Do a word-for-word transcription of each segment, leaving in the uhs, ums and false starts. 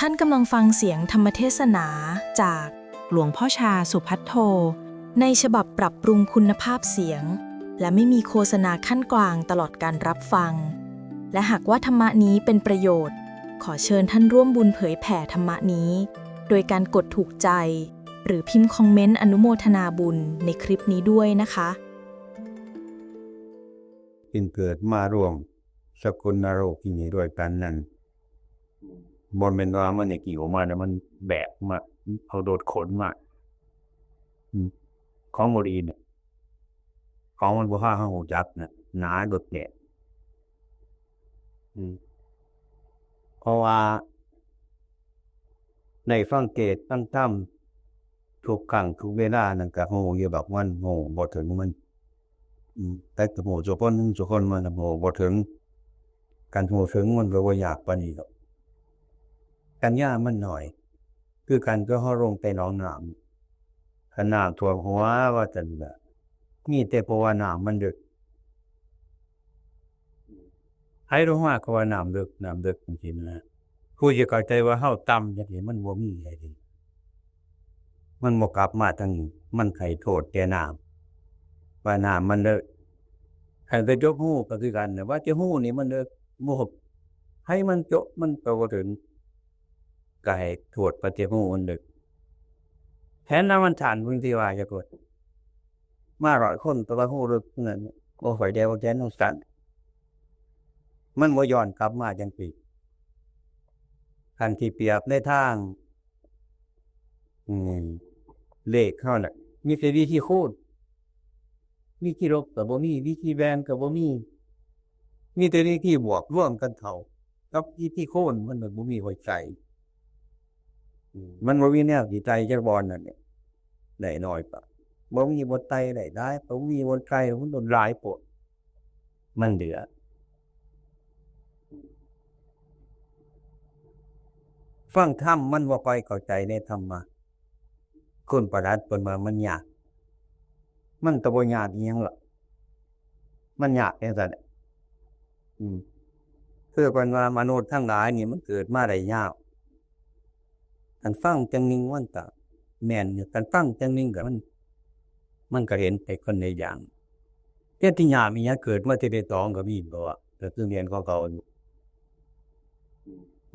ท่านกำลังฟังเสียงธรรมเทศนาจากหลวงพ่อชาสุภัทโท ในฉบับปรับปรุงคุณภาพเสียง และไม่มีโฆษณาขั้นกลางตลอดการรับฟัง และหากว่าธรรมะนี้เป็นประโยชน์ ขอเชิญท่านร่วมบุญเผยแผ่ธรรมะนี้ โดยการกดถูกใจ หรือพิมพ์คอมเมนต์อนุโมทนาบุญในคลิปนี้ด้วยนะคะ จึงเกิดมาร่วมสกุลนรกที่นี่ด้วยกันนั่นบ่แม่นว่ามันได้กิ่วมาแล้วมันแบกมาเอารถขนมาอืมของบ่ดีเนี่ยของมันบ่พาเฮารู้จักน่ะหนาโดดแดดอืมเพราะว่าในฟังเทศน์ฟังธรรมทุกครั้งทุกเวลานั่นก็ฮู้อยู่ดอกมันฮู้บ่ถึงมัน อืมแต่ก็ฮู้ทุกคนทุกคนมันฮู้บ่ถึง คันฮู้ถึงมันก็บ่ยากปานนี้ดอก ปัญญามันน้อย คือกันก็เฮาลงไปหนองน้ำคันน้ำท่วมหัวว่าซั่นล่ะมีแต่เพราะว่าน้ำมันลึกไหลลงมาก็ว่าน้ำลึกน้ำลึกจังซี่นะผู้สิเข้าใจว่าเฮาต่ำจังซี่มันบ่มีเลย มันบ่กลับมาทางนี้ มันให้โทษแต่น้ำ ว่าน้ำมันเลิก คันไปจกฮูก็คือกันนะ ว่าแต่ฮูนี่มันเลิก บ่ ให้มันจกมันก็บ่ถึง ก็ให้โทษไปแต่ฮูมันเลิก แทนน้ำมันถ่านเพิ่นสิว่าจักคน มาร้อยคนแต่ว่าฮูเลิกนั่น บ่ค่อยได้ว่าแทนน้ำสั่น มันบ่ย้อนกลับมาจังซี่ คันสิเปรียบในทาง อืม เลขเฮาน่ะ มีแต่วิธีคูณ วิธีลบก็บ่มี วิธีแบ่งก็บ่มี มีแต่วิธีบวกรวมกันเข้า กับวิธีคูณมันบ่มีไว้ใส่ อืม มันบ่มีแนวสิใส่จักบ่อนนั่นแหละ ได้น้อยก็บ่มีบ่ใส่ ได้หลายก็บ่มีบ่ใส่ มันโดนหลายโพด มันเหลือ ฟังธรรมมันบ่ค่อยเข้าใจในธรรมะ คุณประหลัดเพิ่นว่ามันยาก มันก็บ่ยากอิหยังหรอก มันยากจังซั่นแหละ อืม คือเพิ่นว่ามนุษย์ทั้งหลายนี่มันเกิดมาได้ยาก คันฟังจั่งหนึ่งมันก็แม่นอยู่ คันฟังจั่งหนึ่งก็มัน มันก็เห็นไปคนละอย่าง แต่ที่ยากมีหยังเกิดมาเทื่อที่สองก็มี เพราะว่าก็คือเรียนของเขาอยู่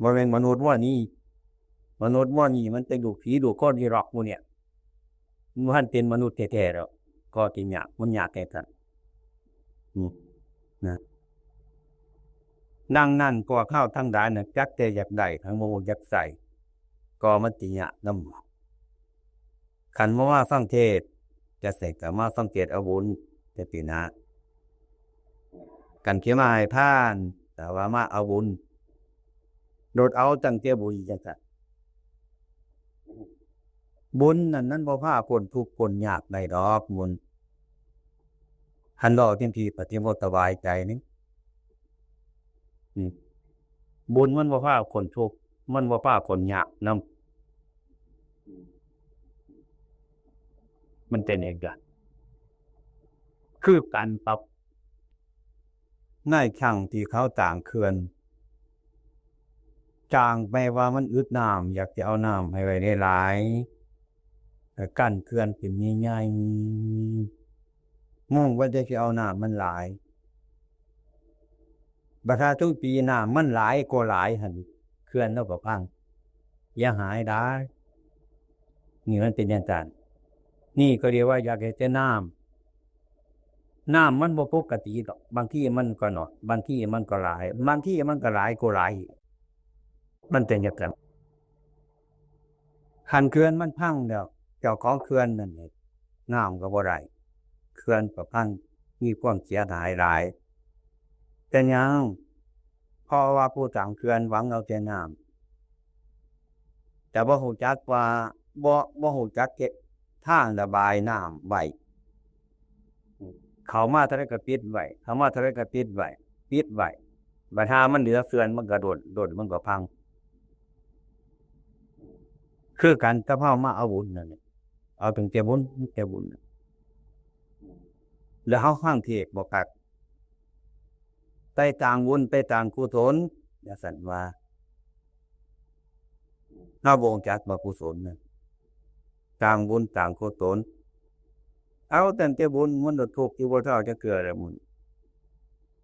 บ่แม่นมนุษย์ว่านี่ มนุษย์ว่านี่มันเป็นลูกผีลูกคนที่หลอกหมู่เนี่ย มันเป็นมนุษย์แท้ๆแล้ว ก็สิยาก มันยากแท้ซั่น อืม นะ ดังนั้นพวกเฮาทั้งหลายน่ะ จักแต่อยากได้ ทั้งบ่อยากใส่ ก็มันสิยากนำ คันบ่มาฟังเทศน์ จั่งใดก็มาสังเกตเอาบุญจั่งซี้นะ คันสิมาให้ทาน แต่ว่ามาเอาบุญ โดดเอาตั้งแต่บุญจั่งซั้น บุญนั่นมันบ่พาพ้นทุกข์พ้นยากได้ดอกบุญ คันเว้าจั่งซี้ปฏิบัติสบายใจนี่ อืม บุญมันบ่พาพ้นทุกข์ มันบ่พาพ้นยากนำ มันเป็นจั่งซั้น คือกันกับในครั้งที่เขาสร้างเขื่อน สร้างไปว่ามันอึดน้ำ อยากสิเอาน้ำให้ไว้หลายๆ ก็กั้นเขื่อนขึ้นใหญ่ๆ มุ่งว่าจะสิเอาน้ำมันหลาย บัดถ้าทุกปีน้ำมันหลายกว่าหลายหั่น เขื่อนลาวก็พัง เสียหายหลาย นี่มันเป็นจั่งซั้น นี่ก็เรียกว่าอยากได้แต่น้ำ น้ำมันบ่ปกติดอก บางทีมันก็น้อย บางทีมันก็หลาย บางทีมันก็หลายกว่าหลาย มันเป็นจั่งซั้น คันเขื่อนมันพังแล้ว เจ้าของเขื่อนนั่นนี่ น้ำก็บ่ได้ เขื่อนก็พัง มีความเสียหายหลาย เป็นหยัง เพราะว่าผู้สร้างเขื่อนหวังเอาแต่น้ำ แต่บ่ฮู้จักว่า บ่ บ่ฮู้จักเฮ็ดทางระบายน้ำไว้ เข้ามาเท่าใดก็ปิดไว้ เข้ามาเท่าใดก็ปิดไว้ ปิดไว้ บัดหามันเหลือเฟือมันก็ด้น ด้นมันก็พัง คือกันกับเฮามาเอาบุญนั่นแหละ เอาตั้งแต่บุญ ตั้งแต่บุญ แล้วเฮาฟังเทศน์บ่คัก ไปสร้างบุญ ไปสร้างกุศล จั่งซั้นว่า เฮาบ่รู้จักว่ากุศลนะ สร้างบุญสร้างกุศล เอาตั้งแต่บุญมันก็ทุกข์อยู่บ่เซาจักเทื่อแล้วมัน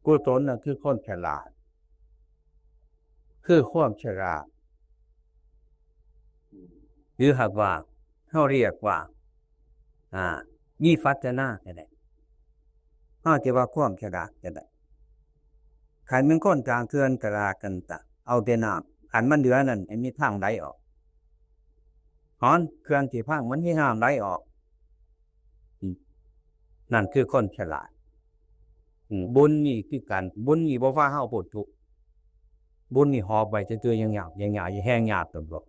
กุศลน่ะคือความฉลาด คือความฉลาด หรือหากว่าเฮาเรียกว่า อ่า วิปัสสนาก็ได้ เฮาจะว่าความฉลาดก็ได้ คันแม่นคนสร้างเขื่อนฉลาดกันตะ เอาแต่น้ำ คันมันเหลือนั่นให้มีทางไหลออก หอนเขื่อนที่พังมันมีน้ำไหลออก อืม นั่นคือคนฉลาด อืม บุญนี่คือกัน บุญนี่บ่พาเฮาพ้นทุกข์ บุญนี่หอบไว้ซื่อๆ ยังยาก ยังยาก ยังแฮงยากตันตัว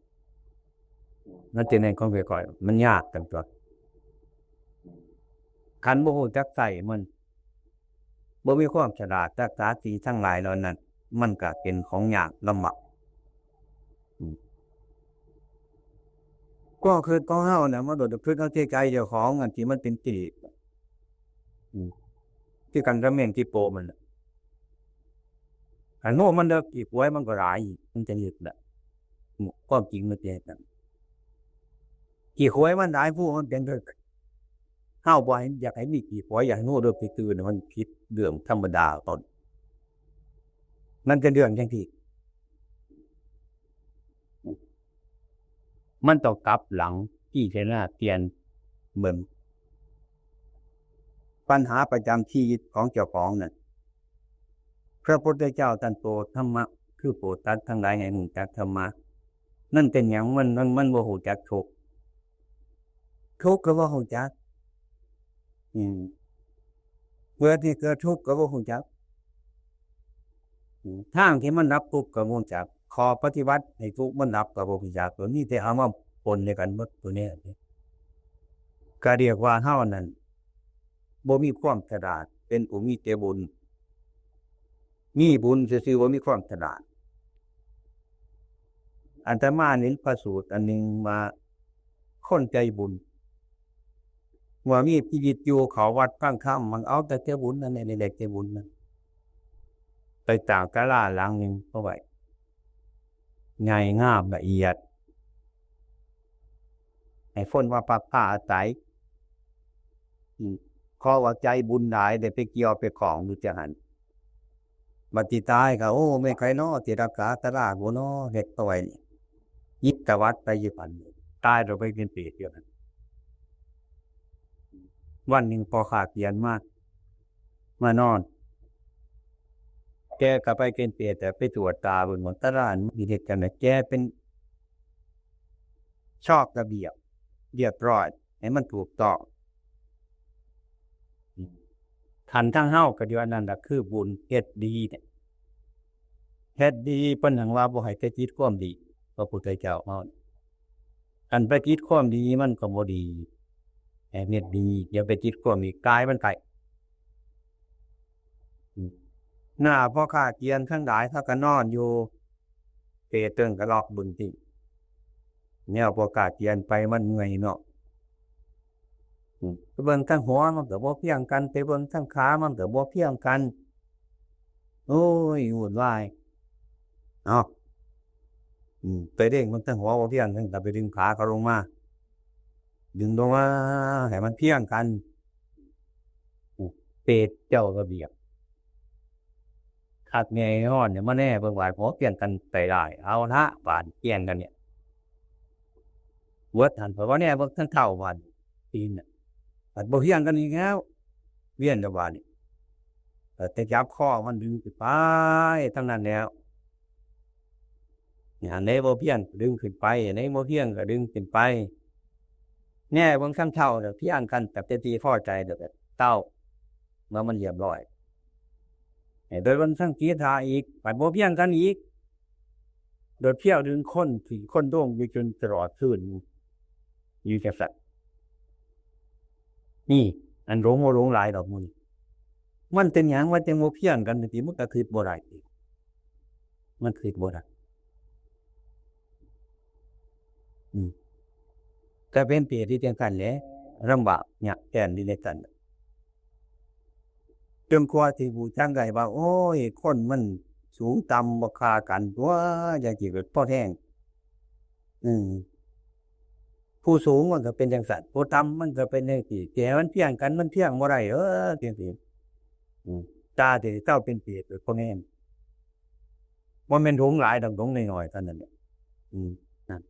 นั่นจะในของค่อยๆ มันยากตันตัว คันบ่รู้จักใช้มัน บ่มีความฉลาดรักษาสิ่งทั้งหลายเหล่านั้น มันก็เป็นของยากลำบาก อืม ก็คือของเฮาน่ะ มันโดดคือเอาใจเจ้าของอันที่มันเป็นกิเลส อืม ที่กันกับแมงที่โปมันน่ะ อันโง่มันเลิกขี้ควายมันก็หลายอีก มันจะเลิกน่ะ อืม ความจริงมันเป็นอย่างนั้น ขี้ควายมันหลายผู้มันเป็นเลิก เฮาบ่ให้ อยากให้มีขี้ควาย อยากให้โง่เลิกขี้ตื่นน่ะ มันผิดเรื่องธรรมดาตอน มันเป็นเรื่องจังซี่ มันต้องกลับหลังพิจารณาเปลี่ยนเบิ่ง ปัญหาประจำชีวิตของเจ้าของนั่น พระพุทธเจ้าท่านโปรดธรรมะ คือโปรดสัตว์ทั้งหลายให้รู้จักธรรมะ นั่นเป็นหยัง มัน มัน มันบ่รู้จักทุกข์ ทุกข์ก็บ่รู้จัก อืม เกิดนี่เกิดทุกข์ก็บ่รู้จัก อืม ทางที่มันดับทุกข์ก็บ่รู้จัก ข้อปฏิบัติให้ทุกข์มันดับก็บ่รู้จัก ตัวนี้แต่เอามาปนด้วยกันหมดตัวเนี้ย ก็เรียกว่าเฮานั่นบ่มีความฉลาด เป็นผู้มีแต่บุญ มีบุญซื่อๆ บ่มีความฉลาด อาตมาเห็นพระสูตรอันหนึ่งว่า คนใจบุญ ว่ามีชีวิตอยู่เข้าวัดฟังธรรม มันเอาแต่แต่บุญนั่นแหละ นี่แหละแต่บุญนั่น ไปสร้างศาลาหลังหนึ่งเอาไว้ ใหญ่งามละเอียด ให้คนมาพักผ้าอาศัย อืม ขอว่าใจบุญหลาย ได้ไปเกี่ยวไปของอยู่จังหั้น บัดสิตายก็ โอ้ แม่นไผน้อ สิรักษาศาลาบ่น้อ เฮ็ดเอาไว้นี่ ยิบตวัดไปอยู่หั่น ตายแล้วไปเป็นเปรตอยู่หั่น วันหนึ่งพ่อข้าเขียนมา มานอน แกก็ไปเป็นเปรต แต่ไปตรวจตาเบิ่งว่าศาลามันสิเฮ็ดจังได๋ แกเป็นชอบระเบียบ เรียบร้อย ให้มันถูกต้อง คันทางเฮาก็เดียวอันนั้นล่ะ คือบุญ เฮ็ดดีเนี่ย เฮ็ดดีเพิ่นหยังว่าบ่ให้ไปคิดความดี พระพุทธเจ้าเฮา คันไปคิดความดีมันก็บ่ดี ให้เฮ็ดดี อย่าไปคิดความดี กายมันไป อืม หน้าพ่อข้าเขียนทั้งหลายพากันนอนอยู่ เปรตเพิ่นก็เลาะเบิ่งติ แนวพ่อข้าเขียนไปมันเมื่อยเนาะ อืม ไปเบิ่งทั้งหัวมันก็บ่เพียงกัน ไปเบิ่งทั้งขามันก็บ่เพียงกัน โอ้ย วุ่นวาย เนาะ อืม ไปเร่งมันทั้งหัวบ่เพียงกัน ก็ไปดึงขาเขาลงมา ดึงลงมาให้มันเพียงกัน อืม เปรตเจ้าระเบียบ คักแน่นอนเนี่ย มาแน่เบิ่งว่าหัวเพียงกันไปได้ เอาละ บาดเพียงกันเนี่ย เวิร์ดหันไปว่าแน่เบิ่งทั้งเท่าบาดตีนน่ะ บัดบ่เพียงกันอีกแล้ว เวียนแล้วบาดนี่ เออ แต่จับคอมันดึงขึ้นไป ทั้งนั้นแล้ว นี่ อันใดบ่เพียงก็ดึงขึ้นไป อันใดบ่เพียงก็ดึงขึ้นไป แน่เบิ่งทั้งเท่าน่ะ เพียงกัน แต่เป็นที่พอใจเด้อ เต้า เมื่อมันเรียบร้อย ให้โดยเบิ่งทั้งกีตาอีก บัดบ่เพียงกันอีก โดยเพียงดึงคนที่คนโด่งอยู่จนตลอดคืน อยู่จังซั่น นี่ อันหลงบ่หลงหลายดอกมื้อนี้ มันเป็นหยังว่าจังบ่เพียงกันจังซี่ มันก็คิดบ่ได้ติ มันคิดบ่ได้ อืม ก็เป็นเปรตที่จังซั่นแหละ ลำบากยากแค้นอยู่ในซั่น จนกว่าสิรู้จักได้ว่า โอ้ย คนมันสูงต่ำบ่ค่ากันตั๊ว จังซี่ก็พอแท้ง อืม ผู้สูงมันก็เป็นจังซั่น ผู้ต่ำมันก็เป็นจังซี่ สิให้มันเที่ยงกัน มันเที่ยงบ่ได้เด้อ จังซี่ อืม ตาสิเซาเป็นเปรต พวกนี้ บ่แม่นหลงหลายดอก หลงน้อยๆ เท่านั้นแหละ อืม นั่น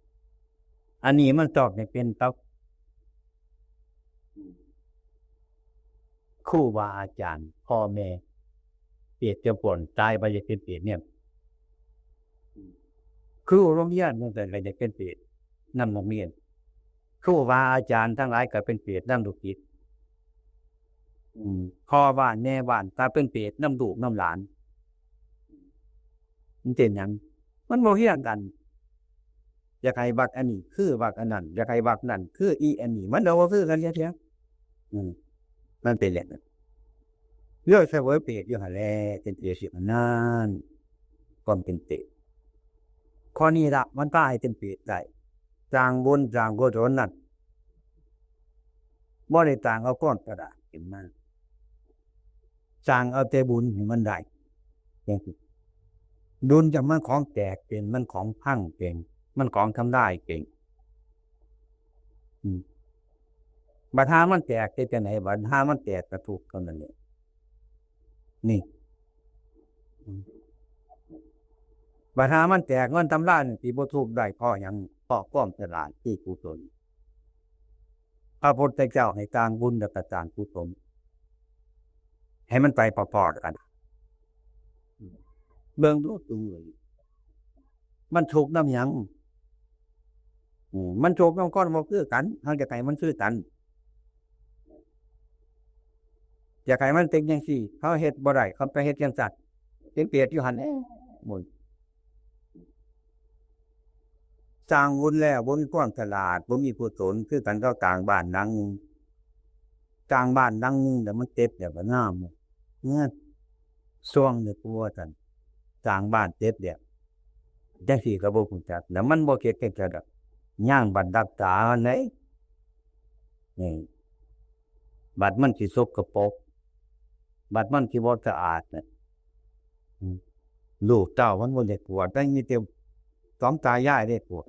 อันนี้มันต้องให้เป็นกับ ครูบาอาจารย์ พ่อแม่ เปรตจะป่นตายไปจะเป็นเปรตเนี่ย ครูโรงเรียนมันก็จะเป็นเปรตนำนักเรียน ครูบาอาจารย์ทั้งหลายก็เป็นเปรตนำลูกศิษย์ อืม พ่อบ้านแม่บ้านก็เป็นเปรตนำลูกนำหลาน มันเป็นหยัง มันบ่เฮียงกัน อยากให้บักอันนี้คือบักอันนั้น อยากให้บักนั่นคืออีอันนี้ มันก็บ่คือกันจักเทื่อ อืม มันเป็นอย่างนั้น เลือกเสวยเปรตอยู่หั่นแหละ เป็นเปรตอยู่หั่นนั่น ความเป็นเปรต ข้อนี้ละ มันพาให้เป็นเปรตได้ สร้างบุญสร้างกุศลนั่น บ่ได้สร้างเอาความฉลาดขึ้นมา สร้างเอาแต่บุญให้มันได้ จังซี้ บุญจั่งมันของแตกเป็น มันของพังเป็น มันของทำลายเป็น อืม บัดหามันแตกเฮ็ดจั่งใด บัดหามันแตกก็ทุกข์เท่านั้นแหละ นี่ อืม บัดหามันแตก มันทำลายนี่ สิบ่ทุกข์ได้เพราะหยัง เพราะความฉลาดคือกุศล พระพุทธเจ้าให้สร้างบุญแล้วก็สร้างกุศล ให้มันไปพร้อมๆกัน เบิ่งดู มันทุกข์นำหยัง อืม มันทุกข์นำคนบ่คือกัน เฮาอยากให้มันคือกัน อยากให้มันเป็นจังซี่ เฮาเฮ็ดบ่ได้ เฮาไปเฮ็ดจังซั่น เป็นเปรตอยู่หั่นแหละ หมู่ สร้างบุญแล้วบ่มีความฉลาด บ่มีกุศล คือกันกับสร้างบ้านหลังหนึ่ง สร้างบ้านหลังหนึ่งแล้วมันเต็บแล้วก็งาม เฮือนซ่วงเลยกลัวซั่น สร้างบ้านเต็บแล้ว จังซี่ก็บ่รู้จัก แล้วมันบ่เฮ็ดจังซั่นดอก ย่างบัดรักษาอันใด นี่ บัดมันสิสกปรก บัดมันสิบ่สะอาดน่ะ อืม ลูกเต้ามันบ่ได้กวาด แต่มีแต่สองตายายได้กวาด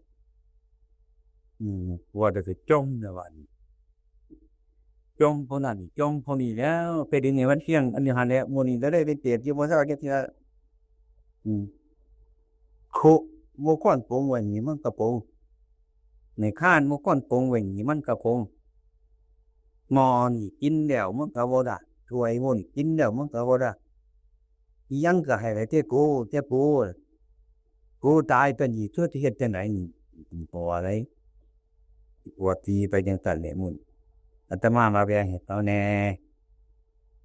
อืม กวาดแล้วก็จ่มแล้วบัดนี้ จ่มผู้นั้น จ่มผู้นี้แล้ว ไปดึงให้มันเที่ยง อันนี้หั่นแหละ หมู่นี้ก็ได้เป็นเปรตอยู่บ่เซาจักเทื่อ อืม คุ บ่ควรปรุงไว้นี่มันก็ปรุง ในคานบ่ควรปรุงไว้นี่มันก็ปรุง หม้อนี่กินแล้วมันก็บ่ได้ ถ้วยหม้อนี่กินแล้วมันก็บ่ได้ อิหยังก็ให้ได้แต่กู แต่กู กูตายไปนี่ กูสิเฮ็ดจั่งใดนี่ บ่ว่าได๋ ปวดทีไปจั่งซั่นแหละหมู่ อาตมามาแบ่งให้เขาแหน่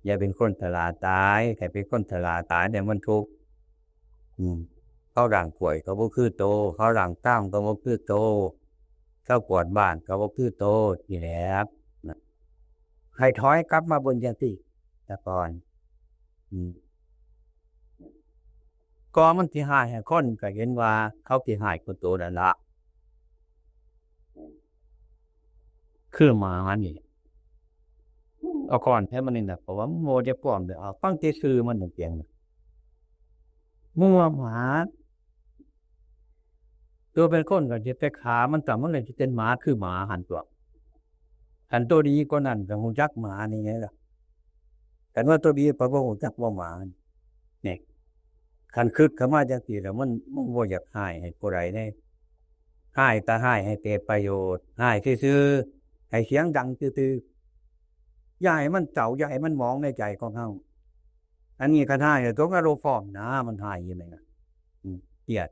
อย่าเป็นคนฉลาดตาย ถ้าเป็นคนฉลาดตายเนี่ยมันทุกข์ อืม เขาล้างถ้วยก็บ่คือโต เขาล้างชามก็บ่คือโต เขากวาดบ้านก็บ่คือโต นี่แหละ นะ ให้ถอยกลับมาเบิ่งจั่งซี้ซะก่อน อืม ก่อนมันสิฮ้ายให้คนก็เห็นว่าเขาสิฮ้ายกว่าโตนั่นล่ะ คือหมานี่ เอาค้อนแทงมันนี่น่ะ เพราะว่ามันบ่ได้พร้อมเด้อ เอาฟังแต่ชื่อมันนั่นเพียงน่ะ มันว่าหมา ตัวเป็นคนก็สิไปฆ่ามัน แต่มันเลยสิเป็นหมาคือหมาหั่นตั่ว คันตัวดีกว่านั้นก็รู้จักหมานี่ไงล่ะ คันว่าตัวดีไปบ่รู้จักว่าหมา นี่ คันคิดเข้ามาจั่งซี้แล้วมัน มันบ่อยากฮ้ายให้ผู้ใดเด้ ฮ้ายก็ฮ้ายให้เกิดประโยชน์ ฮ้ายซื่อๆ ให้เสียงดังซื่อๆ อย่าให้มันเศร้า อย่าให้มันหมองในใจของเฮา อันนี้คันฮ้ายแล้วตกนรกพร้อมนะ มันฮ้ายอยู่นั่นน่ะ อืม เกลียด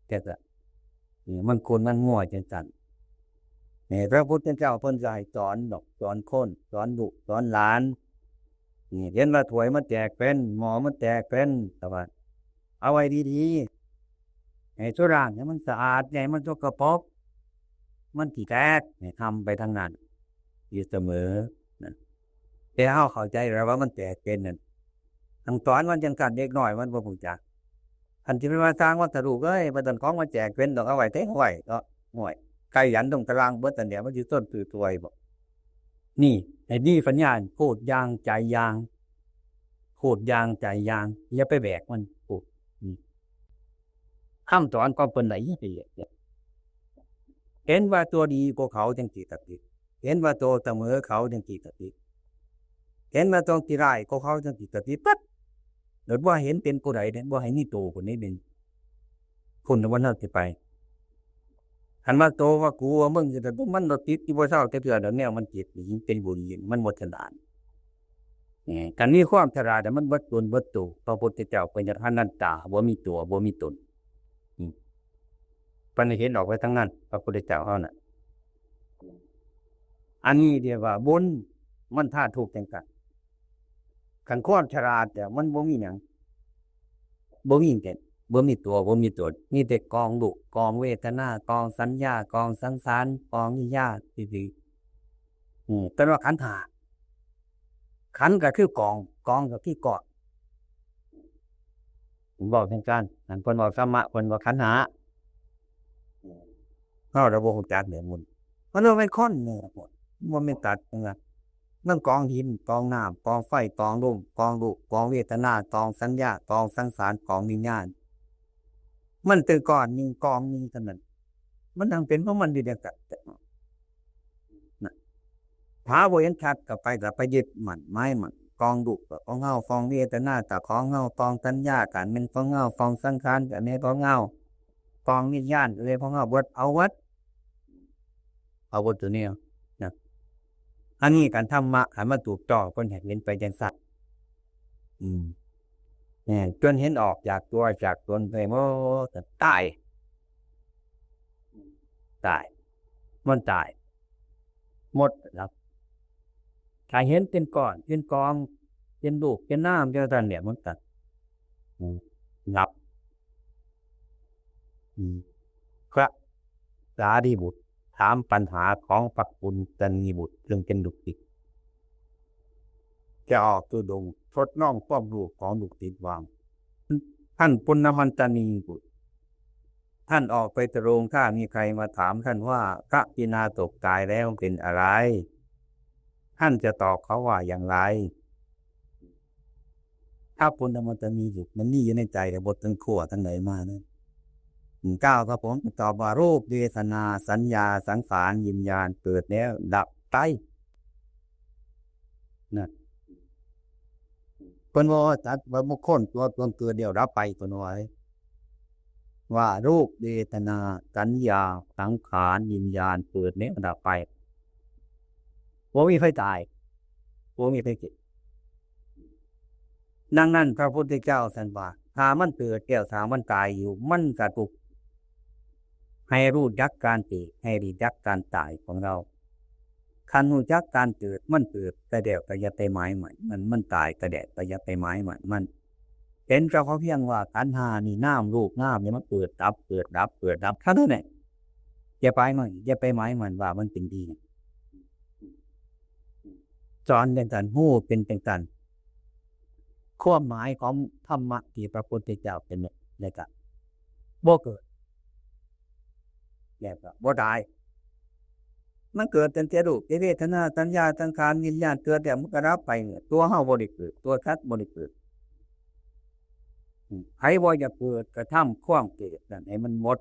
จั่งซั้น นี่ มันคนมันงัวจั่งซั้น นี่ พระพุทธเจ้าเพิ่นก็ให้สอนดอก สอนคน สอนลูก สอนหลาน นี่ เห็นว่าถ้วยมันแตกเป็น หม้อมันแตกเป็น แต่ว่า เอาไว้ดีๆ ให้สุรางให้มันสะอาด อย่าให้มันสกปรก มันสิแตก ให้ทำไปทางนั้น อยู่เสมอนะ แต่เฮาเข้าใจแล้วว่ามันแตกเป็นนั่น คันสอนมันจั่งซั้น เด็กน้อยมันบ่รู้จัก คันสิไปว่าสร้างวัตถุเอ้ย บ่ต้องของมาแจกเป็นดอก เอาไว้เต็งไว้เนาะ โอ้ย ไก่หยันตรงตารางเบิดนั่นแหละ มันสิซนซื่อซวยบ่ นี่ ให้มีปัญญา พูดอย่างใจ๋อย่าง พูดอย่างใจ๋อย่าง อย่าไปแบกมัน พูด อืม คำสอนของเพิ่นน่ะ อย่าไปแบก เห็นว่าตัวดีกว่าเขาจังสิตำหนิ เห็นว่าตัวเสมอเขาจังสิตำหนิ เห็นว่าตัวที่ร้ายกว่าเขาจังสิตำหนิปั๊บ โดยบ่เห็นเป็นผู้ใดเด้ บ่ให้มีตัวผู้ใดเป็น คุณว่าเราสิไป คันว่าโตว่ากูว่ามึงจะแต่มันบ่ติดอยู่บ่เศร้าแต่เทื่อดอก แนวมันจิตนี่เป็นบุญยิ่ง มันบ่ฉลาด เอ่อ คันมีความฉลาดน่ะมันเบิดตนเบิดตัว พระพุทธเจ้าเป็นอรหันตา บ่มีตัว บ่มีตน อืม เพิ่นเห็นออกไปทางนั้น พระพุทธเจ้าเฮาน่ะ อันนี้เรียกว่าบุญ มันพาทุกข์จังซั่น คันความฉลาดเนี่ยมันบ่มีหยัง บ่มีแต่ บ่มีตัว บ่มีตน มีแต่กองรูป กองเวทนา กองสัญญา กองสังขาร กองวิญญาณซื่อๆ อืม แต่ว่าขันธ์ห้า ขันธ์ก็คือกอง กองก็คือก้อน ผมบอกเช่นกัน อันเพิ่นบอกธรรมะ เพิ่นบอกขันธ์ห้า เฮาเราบ่ฮู้จักเนี่ยมัน มันบ่แม่นคนเนี่ย บ่แม่นสัตว์นะ มันกองดิน กองน้ำ กองไฟ กองลม กองรูป กองเวทนา กองสัญญา กองสังขาร กองวิญญาณ มันเป็นก้อนหนึ่ง กองหนึ่งเท่านั้น มันทั้งเป็นของมันอยู่เดียวกัน นะ ถ้าบ่เห็นชัดก็ไป ก็ไปยึดมั่นหมายมั่น กองรูปก็ของเฮา กองเวทนาก็ของเฮา กองสัญญาก็แม่นของเฮา กองสังขารก็แม่นของเฮา กองวิญญาณก็แม่นของเฮา เบิดเอาเบิด เอาเบิดตัวนี้นะ อันนี้การธรรมะ คันมาถูกต้อง เพิ่นให้เห็นไปจังซั่น อืม แม่น จนเห็นออกจากตัวจากตนไปหมด ตาย ตาย มันตาย หมดแล้ว ถ้าเห็นเป็นก้อน เป็นกอง เป็นรูป เป็นนาม จังซั่นเนี่ย มันก็ อืม งับ อืม พระสารีบุตรถามปัญหาของพระปุณณนีบุตร ซึ่งเป็นลูกศิษย์ จะออกธุดงค์ ทดลองความรู้ของลูกศิษย์ว่า ท่านปุณณนีบุตร ท่านออกไปธุดงค์ ถ้ามีใครมาถามท่านว่า พระปิณาสกตายแล้วเป็นอะไร ท่านจะตอบเขาว่าอย่างไร ถ้าปุณณนีบุตรมันมีอยู่ในใจ แต่บ่ต้องคว้าทางไหนมานะ อืม กล่าวกับผม ตอบว่า รูป เวทนา สัญญา สังขาร วิญญาณ เกิดแล้วดับไป นะ เพิ่นว่าสัตว์ว่าบุคคลตัวตนเกิดแล้วดับไป เพิ่นว่า ว่ารูป เวทนา สัญญา สังขาร วิญญาณ เกิดแล้วดับไป บ่มีไผตาย บ่มีไผเกิด ดังนั้นพระพุทธเจ้าท่านว่า ถ้ามันเกิดแล้ว ถ้ามันตายอยู่ มันก็ทุกข์ ให้รู้จักการเกิด ให้รู้จักการตายของเรา คันรู้จักการเกิด มันเกิดแต่แล้วก็อย่าไปหมายมั่นมัน มันตายแต่แล้วก็อย่าไปหมายมั่นมัน เห็นเฉพาะเพียงว่าขันธ์ห้านี่ นามรูปนามนี่มันเกิดดับ เกิดดับ เกิดดับ เท่านั้นแหละ อย่าไปหมาย อย่าไปหมายมั่นว่ามันเป็นดี สอนจังซั่น ฮู้เป็นจังซั่น ความหมายของธรรมะที่พระพุทธเจ้าเป็นเนี่ย แล้วก็บ่เกิด แล้วก็บ่ตาย มันเกิดตั้งแต่รูป เวทนา สัญญา สังขาร วิญญาณ เกิดแล้วมันก็ดับไปเนี่ย ตัวเฮาบ่ได้เกิด ตัวสัตว์บ่ได้เกิด อืม ไผบ่อยากเกิดก็ทำความเกิดนั่นให้มันหมด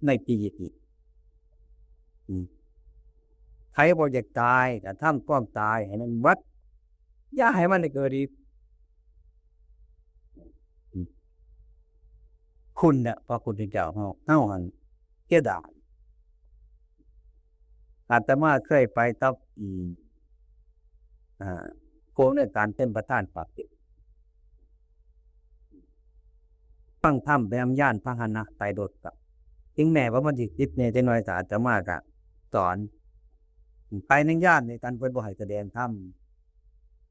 ในชีวิตนี้ อืม ไผบ่อยากตายก็ทำความตายให้มันหมด อย่าให้มันได้เกิดอีก อืม คุณน่ะ พระพุทธเจ้าเฮา เฮาหั่นเสียดาย อาตมาเคยไปกับ อืม อ่า พวกในการเป็นประธานปากเกร็ด ฟังธรรมแบบยานพาหนะไปรถก็ ถึงแม้ว่ามันสิติดแหน่จักหน่อย แต่อาตมาก็สอน ไปในยานนี่ กันเพิ่นบ่ให้แสดงธรรม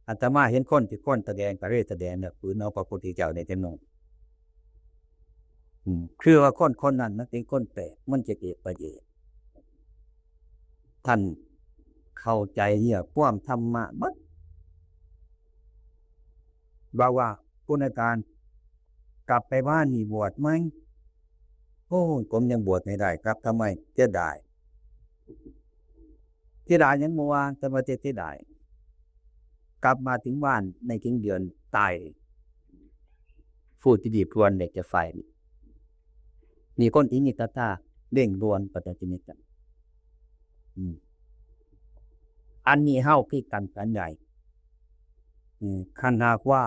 อาตมาเห็นคนที่ควรแสดงก็เลยแสดง เนี่ย ฝืนเอาพระพุทธเจ้าในจำนวน อืม คือว่าคนคนนั้นมันเป็นคนแปลก มันจะเกิดประโยชน์ ท่านเข้าใจเนี่ย ความธรรมะเบิด บอกว่า คุณอาจารย์ กลับไปบ้านนี่บวชไหม โอ้ย ผมยังบวชไม่ได้ครับ ทำไม เสียดาย เสียดายหยังบ่ว่า แต่ว่าเสียดาย กลับมาถึงบ้านไม่ถึงเดือนตาย ผู้ที่ดีพรวนเนี่ยจะไฟ มีคนอินิตตา เร่งด่วน ก็จะเป็นจั่งซั้น อืม อันนี้เฮาคือกันฉันใด อืม คันหากว่า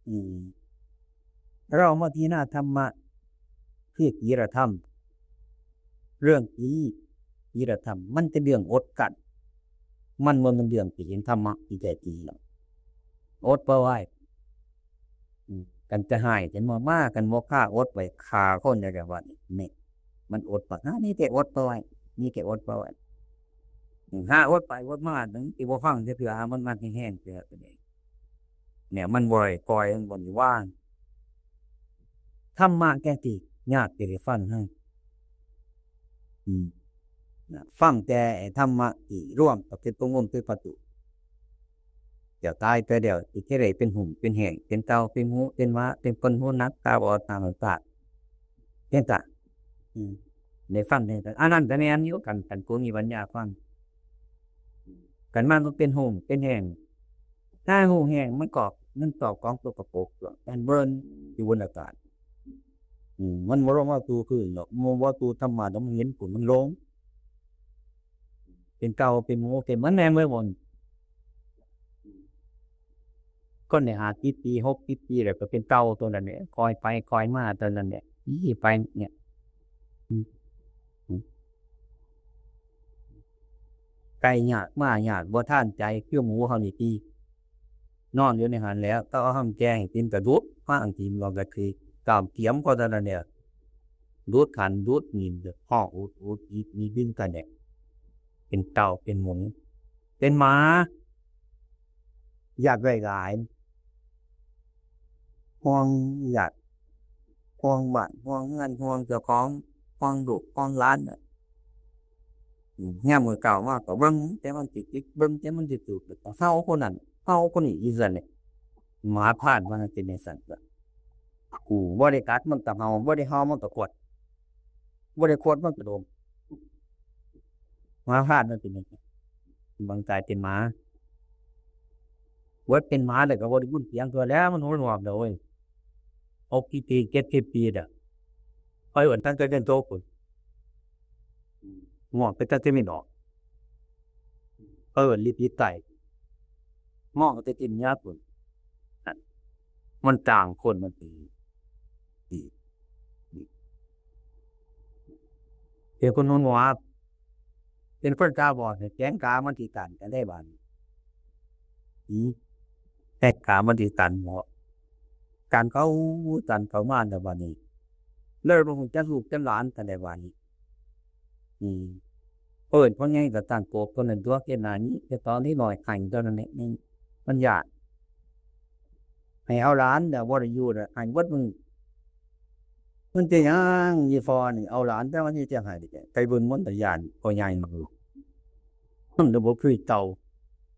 อืม เรามาพิจารณาธรรมะ คือศีลธรรม เรื่องศีล ศีลธรรม มันเป็นเรื่องอดกลั้น มันบ่แม่นเรื่องที่เห็นธรรมะที่แท้จริงหรอก อดบ่ไหว อืม กันจะให้ กันบ่มา กันบ่ฆ่า อดไว้ ฆ่าคนได้แล้ว ว่านี่ มันอดบ่ หา มีแต่อดบ่ไหว มีแต่อดบ่ไหว อืม หาอดไปอดมา ถึงสิบ่ฟังจักเทื่อ หามันมาแฮงๆ เทื่อก็ได้ เนี่ย มันบ่ได้ปล่อย มันบ่ได้วาง ธรรมะแก่ที่ยากที่ได้ฟังให้ อืม นะ ฟังแต่ไอ้ธรรมะที่รวมกับเป็นตัวงมเป็นประตู เดี๋ยวตายไปเดี๋ยวสิได้เป็นหุ่นเป็นแห่ง เป็นเต่าเป็นหมูเป็นหมา เป็นคนหูหนวกตาบอดตามันตาด เป็นตา อืม ได้ฟังได้ อันนั้นก็แม่นอยู่ กัน กันผู้มีปัญญาฟัง กันมามันเป็นหุ่นเป็นแห่ง ถ้าหุ่นแห่งมันกอก มันตอบของตัวกระปกตัว มันเบิร์นอยู่บนอากาศ อืม มันบ่ลงมาสู่พื้นหรอก มันบ่สู่ธรรมะ มันเห็นผลมันลง เป็นเต่าเป็นหมูเป็น มันแม่นเบิดหมด คนได้ห้าสิบปี หกสิบปี แล้วก็เป็นเต่าตัวนั้นเนี่ย คอยไปคอยมาตัวนั้นเนี่ย นี่ไปเนี่ย อืม อืม ไปยากมายาก บ่ทันใจ คือหมูเฮานี่ติ นอนอยู่ในหั้นแหล้ว แต่เอาหำแกงให้กินก็ดูด มาอังกิน ว่าก็คือ กามเกียมก็เท่านั้นเนี่ย ดูดขัน ดูดหยิน ห้องอุดอุดอิดอิด บินกันเนี่ย เป็นเต่าเป็นหมู เป็นหมา อยากได้หลาย ห่วงอยาก ห่วงบ้าน ห่วงเฮือน ห่วงเจ้าของ ห่วงลูก ห่วงหลานน่ะ อืม ยามมื้อเช้ามาก็เบิ่งแต่มันสิจิก เบิ่งแต่มันสิจูบ แล้วก็เห่าคนนั้น เห่าคนนี้อยู่ซั่นแหละ หมาพาลมันเป็นจั่งซั้น อืม บ่ได้กัดมันก็เห่า บ่ได้เห่ามันก็ขวด บ่ได้ขวดมันก็ดม หมาพาลมันเป็นจั่งซั้น บางตายเป็นหมา เบิดเป็นหมาแล้วก็บ่ได้ยินเสียงเทื่อแล้ว มันหูหนวกแล้วเว้ย หกสิบปี เจ็ดสิบปีน่ะ ข้อยเอิ้นตั้งแต่เรียนโทพุ้น หนวกไปตั้งแต่มีดอก เอิ้นลิบอีไต มองแต่กินยาพุ้น นั่น มันต่างคนมันดี ดี ดี เป็นคนหูหนวก เป็นคนตาบอดเนี่ย แข้งขามันสิตันกันได้บาดนี้ อืม แข้งขามันสิตันเหมาะ ตันเข้า ตันเข้ามาแล้วบาดนี้ เลยบ่ฮู้จักลูกจักหลานกันได้บาดนี้ อืม เอิ้นพ่อใหญ่ก็ตั้งโกบตัวนั้นตัว เฮ็ดหน้านี้ แต่ตอนนี้น้อยให้ตัวนั้นนี่ นี่ มันย้าน ให้เอาหลานน่ะ บ่ได้อยู่น่ะ ให้เบิดมื้อ มันเป็นหยังอีพ่อนี่ เอาหลานแต่ว่านี่จะให้ ไปเบิ่งมันก็ย้านพ่อใหญ่มัน มันก็บ่คือเก่า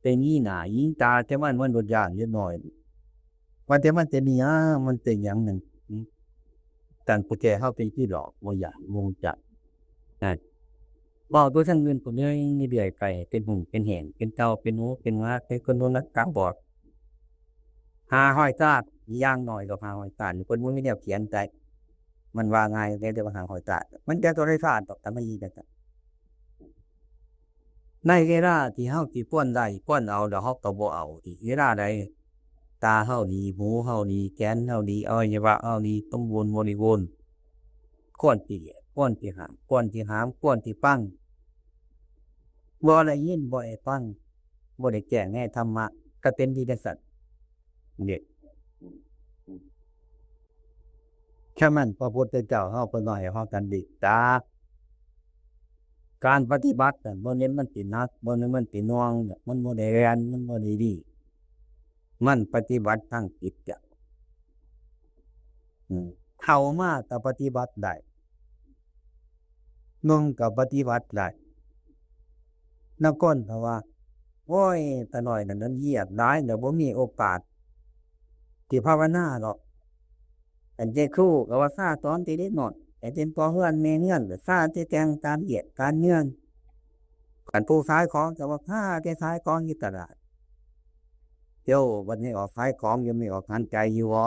แต่มีหน้ามีตา แต่มัน มันบ่ย้านเล็กน้อย ว่าแต่มันจะมีหยัง มันเป็นหยังนั่น อืม ตั้งแต่เฮาเป็นพี่หลอก บ่ย้าน บ่รู้จัก นะ เว้าตัวทางอื่นพุ้นเรื่อยๆไป เป็นหุ่นเป็นแห่ง เป็นเต่าเป็นหมูเป็นหมา เป็นคนหูหนวกตาบอด ห้าร้อยชาติ อย่างน้อยก็ห้าร้อยชาติ เพิ่นบ่มีแนวเขียนใส่ มันว่าง่ายเด้ แต่ว่าห้าร้อยชาติ มันจะเท่าใดชาติดอก แต่มันอีกแบบนั้น ในเวลาที่เฮาสิควรได้ควรเอา แล้วเฮาก็บ่เอา อีกเวลาใด ตาเฮาดี หูเฮาดี แขนเฮาดี อวัยวะเฮาดี สมบูรณ์บริบูรณ์ ควรสิเฮ็ด ควรสิห้าม ควรสิหาม ควรสิฟัง บ่ได้ยิน บ่ได้ฟัง บ่ได้แจ้งในธรรมะ ก็เป็นที่จั่งซั้น เนี่ย ฉะนั้นพระพุทธเจ้าเฮาเพิ่นว่าให้พากันดีตา การปฏิบัติน่ะ บ่แม่นมันสิหนัก บ่แม่นมันสิหน่วง มันบ่ได้แล่น มันบ่ได้ดี มันปฏิบัติทางจิตจ้ะ อืม เฒ่ามาก็ปฏิบัติได้ หนุ่มก็ปฏิบัติได้ ลางคนก็ว่า โอ้ย ตาน้อยนั่นมันเวียกหลาย แล้วบ่มีโอกาสที่ภาวนาดอก อันเจ้าครูก็ว่าซาสอนแต่เด็กน้อย ให้เป็นพ่อเฮือนแม่เฮือน ก็ซาแต่แต่งตามเวียกการงาน คันผู้ขายของก็ว่าซาแต่ขายของอยู่ตลาด เดี๋ยวบัดนี้ออกขายของ ยังมีออกหันใจอยู่บ่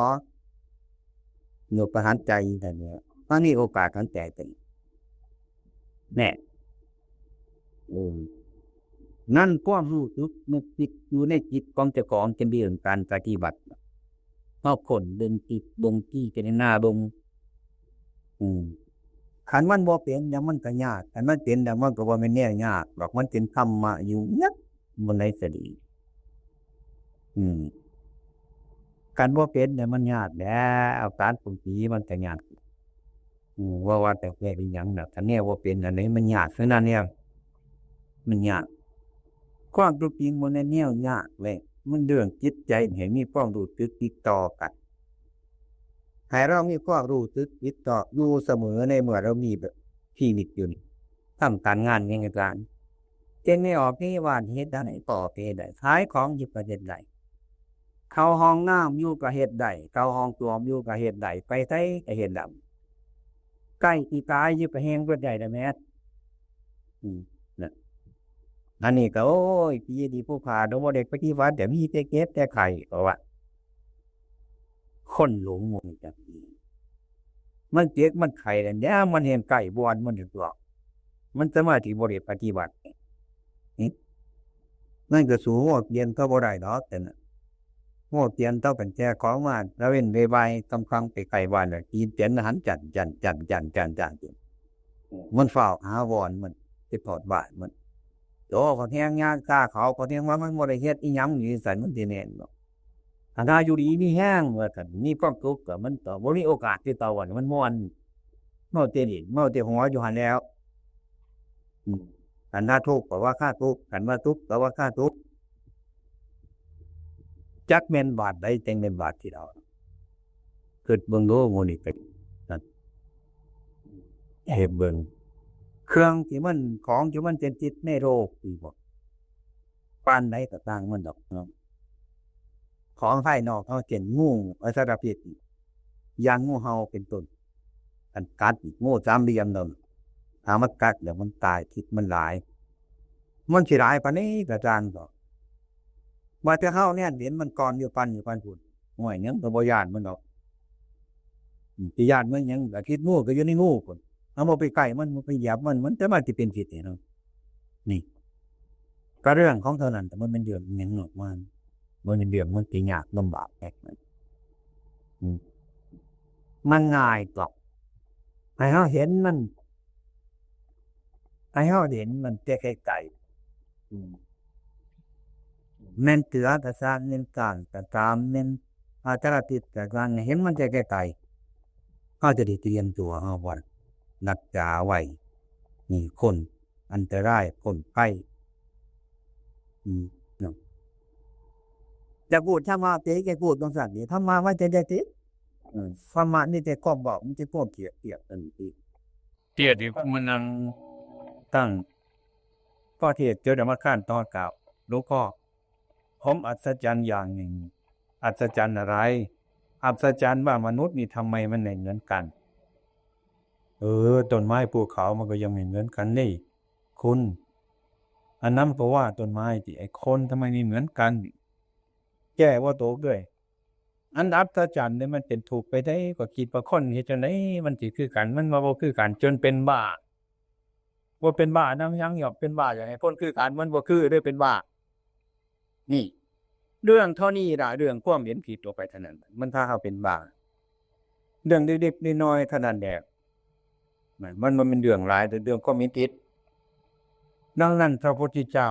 อยู่ไปหันใจอยู่นั่นแหละ มันมีโอกาสหันใจเป็น แน่ เออ นั่นความรู้สึกนึกคิดอยู่ในจิตของเจ้าของ เป็นเรื่องการปฏิบัติ เฮาค้นเบิ่งคิดเบิ่งพิจารณาเบิ่ง อืม คันมันบ่เป็นแล้วมันก็ยาก คันมันเป็นแล้วมันก็บ่แม่นแนวยากดอก มันเป็นธรรมะอยู่นัก บ่ได้สะดี อืม คันบ่เป็นเนี่ยมันยากแหล้ว การปรุงสีมันก็ยาก อืม ว่า ว่าแต่แก้เป็นหยังน่ะ คันแนวบ่เป็นอันนี้มันยาก ฉะนั้นเนี่ย มันยาก ความจริงมันแนวยากเลย มันเรื่องจิตใจให้มีความรู้สึกติดต่อกัน ให้เรามีความรู้สึกติดต่ออยู่เสมอในเมื่อเรามีแบบชีวิตอยู่นี่ ทำการงานมีการ เฮ็ดในออฟฟิศ เฮ็ดได้ ก็เฮ็ดได้ ขายของอยู่ก็เฮ็ดได้ เข้าห้องน้ำอยู่ก็เฮ็ดได้ เข้าห้องส้วมอยู่ก็เฮ็ดได้ ไปไสก็เฮ็ดได้ ใกล้สิตายอยู่ก็แฮ่งเฮ็ดได้ล่ะแหม อืม นะ อันนี้ก็ โอ้ย ดี ดีผู้ข้า เราบ่ได้ปฏิบัติ แต่มีแต่เจ็บแต่ไข้ เพราะว่า คนหลงมันจังซี่ มันเจ็บมันไข้แล้ว มันแฮ่งใกล้บ่อนมันอยู่ตัว มันสมาธิบ่ได้ปฏิบัติ นี่ มันก็สู้โฮเตียนเขาบ่ได้ดอก แต่น่ะ โฮเตียนเขาเป็นแก่ของมา แล้วเว้นบ่ายๆ ค่ำๆ ไปใกล้บ้านแล้ว กินเตียนอาหารจัน จัน จัน จัน จัน จัน มันฟ้าวหาบ่อนมัน ไปทอดบ้านมัน โตเขาแฮ่งย่างกาเขา เขาแฮ่งว่ามันบ่ได้เฮ็ดอีหยังอยู่ซั่น มันสิแม่นบ่ ถ้าอยู่ดีมีแฮงว่าซั่น มีความสุขก็มันก็บ่มีโอกาสที่ต่อวันมันม่วน เมาแต่เล่น เมาแต่หัวอยู่หั่นแหล้ว อืม คันว่าทุกข์ก็ว่าข้าทุกข์ คันว่าสุขก็ว่าข้าสุข จักแม่นบาทใดจั่งแม่นบาทที่เรา คิดเบิ่งดูหมู่นี้ก็นั่น เฮ็ดเบิ่ง เครื่องที่มัน ของที่มันเป็นพิษในโลกนี่บ่ ปานใดก็ช่างมันดอกเนาะ ของภายนอกเฮา เช่น งู อสรพิษ อย่างงูเห่าเป็นต้น คันกัด งูสามเหลี่ยมนั่น ถ้ามันกัดแล้วมันตาย พิษมันหลาย มันสิหลายปานใดก็ช่างดอก ว่าแต่เฮาแนมเห็นมันก่อนอยู่ ปั่นอยู่ปานพู้น โอ้ย หยังก็บ่ย้านมันดอก อืม สิย้านมันหยัง อาทิตย์งูก็อยู่ในงูพู้น เอาบ่ไปใกล้มัน บ่ไปเหยียบมัน มันจะมาสิเป็นพิษให้เรา นี่ ก็เรื่องของเท่านั้น แต่มันเป็นเรื่องหยังนอกมา มันเป็นเรื่องมันสิยากลำบากแฮงมัน อืม มันง่ายดอก ให้เฮาเห็นมัน ให้เฮาเห็นมันแต่ไกลๆ อืม แม่นเสือก็ซ่าง แม่นช้างก็ตาม แม่นอสรพิษก็ซ่าง เห็นมันแต่ไกลๆ เฮาจะได้เตรียมตัวเฮาไว้ รักษาไว้ นี่ คนอันตราย คนภัย อืม เนาะ จะพูดธรรมะติ จะพูดจั่งซั่นติ ธรรมะมันจะได้ติ อืม ธรรมะมีแต่ความเว้า มีแต่ความเกลียด เกลียดอันนี้ เกลียดอีก มันนั่งตั้ง พอเทศน์จบแล้วมาค้านต่อกล่าว หลวงพ่อ ผมอัศจรรย์อย่างหนึ่ง อัศจรรย์อะไร อัศจรรย์ว่ามนุษย์นี่ทำไมมันไม่เหมือนกัน เออ ต้นไม้ภูเขามันก็ยังไม่เหมือนกันนี่ คุณ อันนั้นก็ว่าต้นไม้ติ ไอ้คนทำไมไม่เหมือนกัน แก้บ่ตกเด้ย อันอัศจรรย์นี่มันเป็นทุกข์ไปได้ ก็คิดว่าคนเฮ็ดจั่งใดมันสิคือกัน มันว่าบ่คือกัน จนเป็นบ้า บ่เป็นบ้านำหยังหรอก เป็นบ้าอยากให้คนคือกัน มันบ่คือเด้อ เป็นบ้า นี่ เรื่องเท่านี้ล่ะ เรื่องความเห็นผิดออกไปเท่านั้น มันพาเฮาเป็นบ้า เรื่องเล็กๆน้อยๆเท่านั้นแหละ มัน มันบ่แม่นเรื่องหลาย แต่เรื่องความเห็นผิด ดังนั้นพระพุทธเจ้า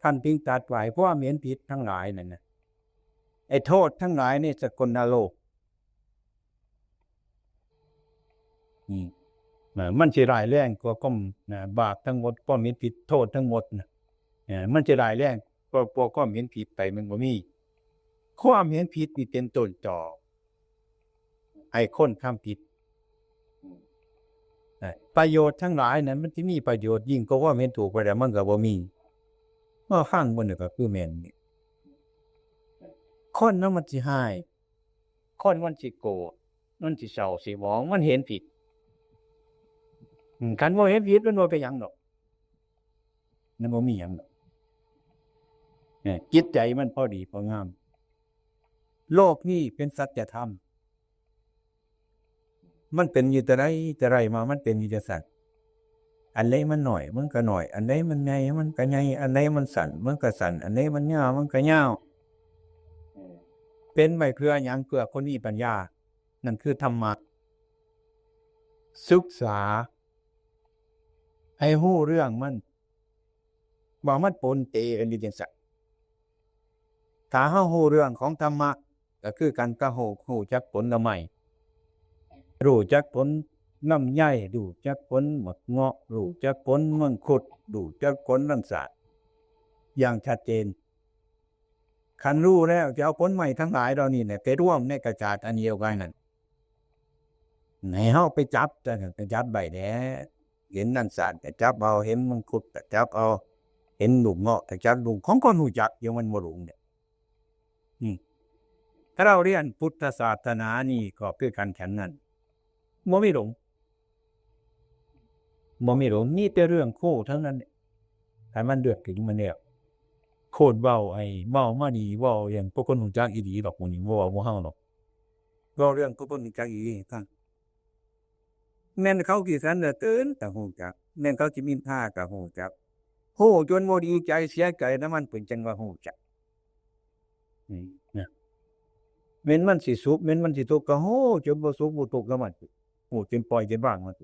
ท่านจึงตรัสว่า ไอ้ความเห็นผิดทั้งหลายนั่นนะ ไอ้โทษทั้งหลายในสกลโลก อืม นะ มันสิร้ายแรงกว่าความ นะ บาปทั้งหมด ความเห็นผิด โทษทั้งหมดนะ เออ มันสิร้ายแรงกว่า กว่าความเห็นผิดไป มันบ่มี ความเห็นผิดนี่เป็นต้นตอให้คนทำผิด นะ ประโยชน์ทั้งหลายนั้นมันสิมีประโยชน์ยิ่งกว่าความเห็นถูกไปแล้วมันก็บ่มี มาฟังเบิ่งนี่ก็คือแม่นนี่ คนนั้นมันสิฮ้าย คนมันสิโกรธ มันสิเศร้าสิหมอง มันเห็นผิด อืม คันบ่เห็นผิดมันบ่เป็นหยังดอก มันบ่มีหยังดอก เนี่ย จิตใจมันพอดีพองาม โลกนี้เป็นสัจธรรม มันเป็นอยู่แต่ใดแต่ใดมา มันเป็นอยู่จั่งซั้น อันใดมันน้อยมันก็น้อย อันใดมันใหญ่มันก็ใหญ่ อันใดมันสั้นมันก็สั้น อันใดมันยาวมันก็ยาว เป็นไว้เพื่อหยัง เพื่อคนมีปัญญา นั่นคือธรรมะ ศึกษา ให้ฮู้เรื่องมัน ว่ามันปนเปกันอยู่จังซั่น ถ้าเฮาฮู้เรื่องของธรรมะ ก็คือกันกับฮู้ ฮู้จักผลไม้ ฮู้จักผลลำไย ฮู้จักผลหมากเงาะ ฮู้จักผลมังคุด ฮู้จักผลน้ำสาด อย่างชัดเจน คันฮู้แล้วจะเอาผลไม้ทั้งหลายเหล่านี้เนี่ยไปรวมในกระจาดอันเดียวกันนั่น ให้เฮาไปจับ แต่ก็จับไว้แหละ เห็นน้ำสาดก็จับเอา เห็นมังคุดก็จับเอา เห็นลูกเงาะก็จับลูก ของคนฮู้จักอยู่ มันบ่หลงเนี่ย อืม ถ้าเราเรียนพุทธศาสนานี่ก็คือกันฉันนั้น บ่มีหลง บ่มีหลง มีแต่เรื่องโค้ทั้งนั้นเนี่ย ให้มันเลือกถึงมันแล้ว โคตรเว้าไอ้ เว้ามานี่ เว้าอย่างพวกคนฮู้จักอีหลีดอก หมู่นี้บ่เว้าบ่เฮาดอก เว้าเรื่องพวกคนฮู้จักอีหลีให้ฟัง แม่นเขาขี้สันเหลือเกินก็ฮู้จัก แม่นเขาสินินทาก็ฮู้จัก ฮู้จนบ่ดีใจเสียใจนำมัน เพิ่นจั่งว่าฮู้จัก อืม นะ แม่นมันสิสุข แม่นมันสิทุกข์ก็ฮู้จนบ่สุขบ่ทุกข์นำมัน ฮู้จนปล่อยจนวางมัน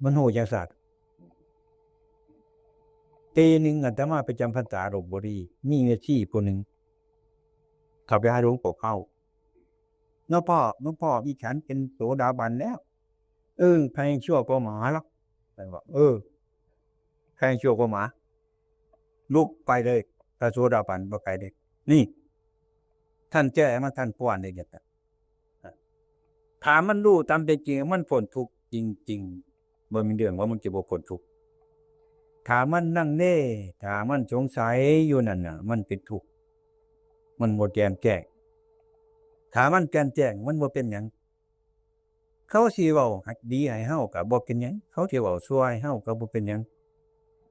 มันฮู้จักซั่น ปีหนึ่งอาตมาไปจำพรรษาลพบุรี มีแม่ชีผู้หนึ่ง เข้าไปหาหลวงปู่เข้า "หลวงพ่อ หลวงพ่อ อีฉันเป็นโสดาบันแล้ว" "เออ แพงชั่วกว่าหมาหรอก" ท่านบอก "เออ แพงชั่วกว่าหมา ลุกไปเลย พระโสดาบันบ่ไปเลย" นี่ ท่านแจ้งมา ท่านป้อนเลยเนี่ย ถ้ามันรู้ตามเป็นจริง มันพ้นทุกข์จริงๆ บ่มีเรื่องว่ามันจะบ่พ้นทุกข์ ถ้ามันลังเล ถ้ามันสงสัยอยู่นั่นน่ะ มันเป็นทุกข์ มันบ่แจ่มแจ้ง ถ้ามันแจ่มแจ้ง มันบ่เป็นหยัง เขาสิเว้าดีให้เฮาก็บ่เป็นหยัง เขาสิเว้าชั่วให้เฮาก็บ่เป็นหยัง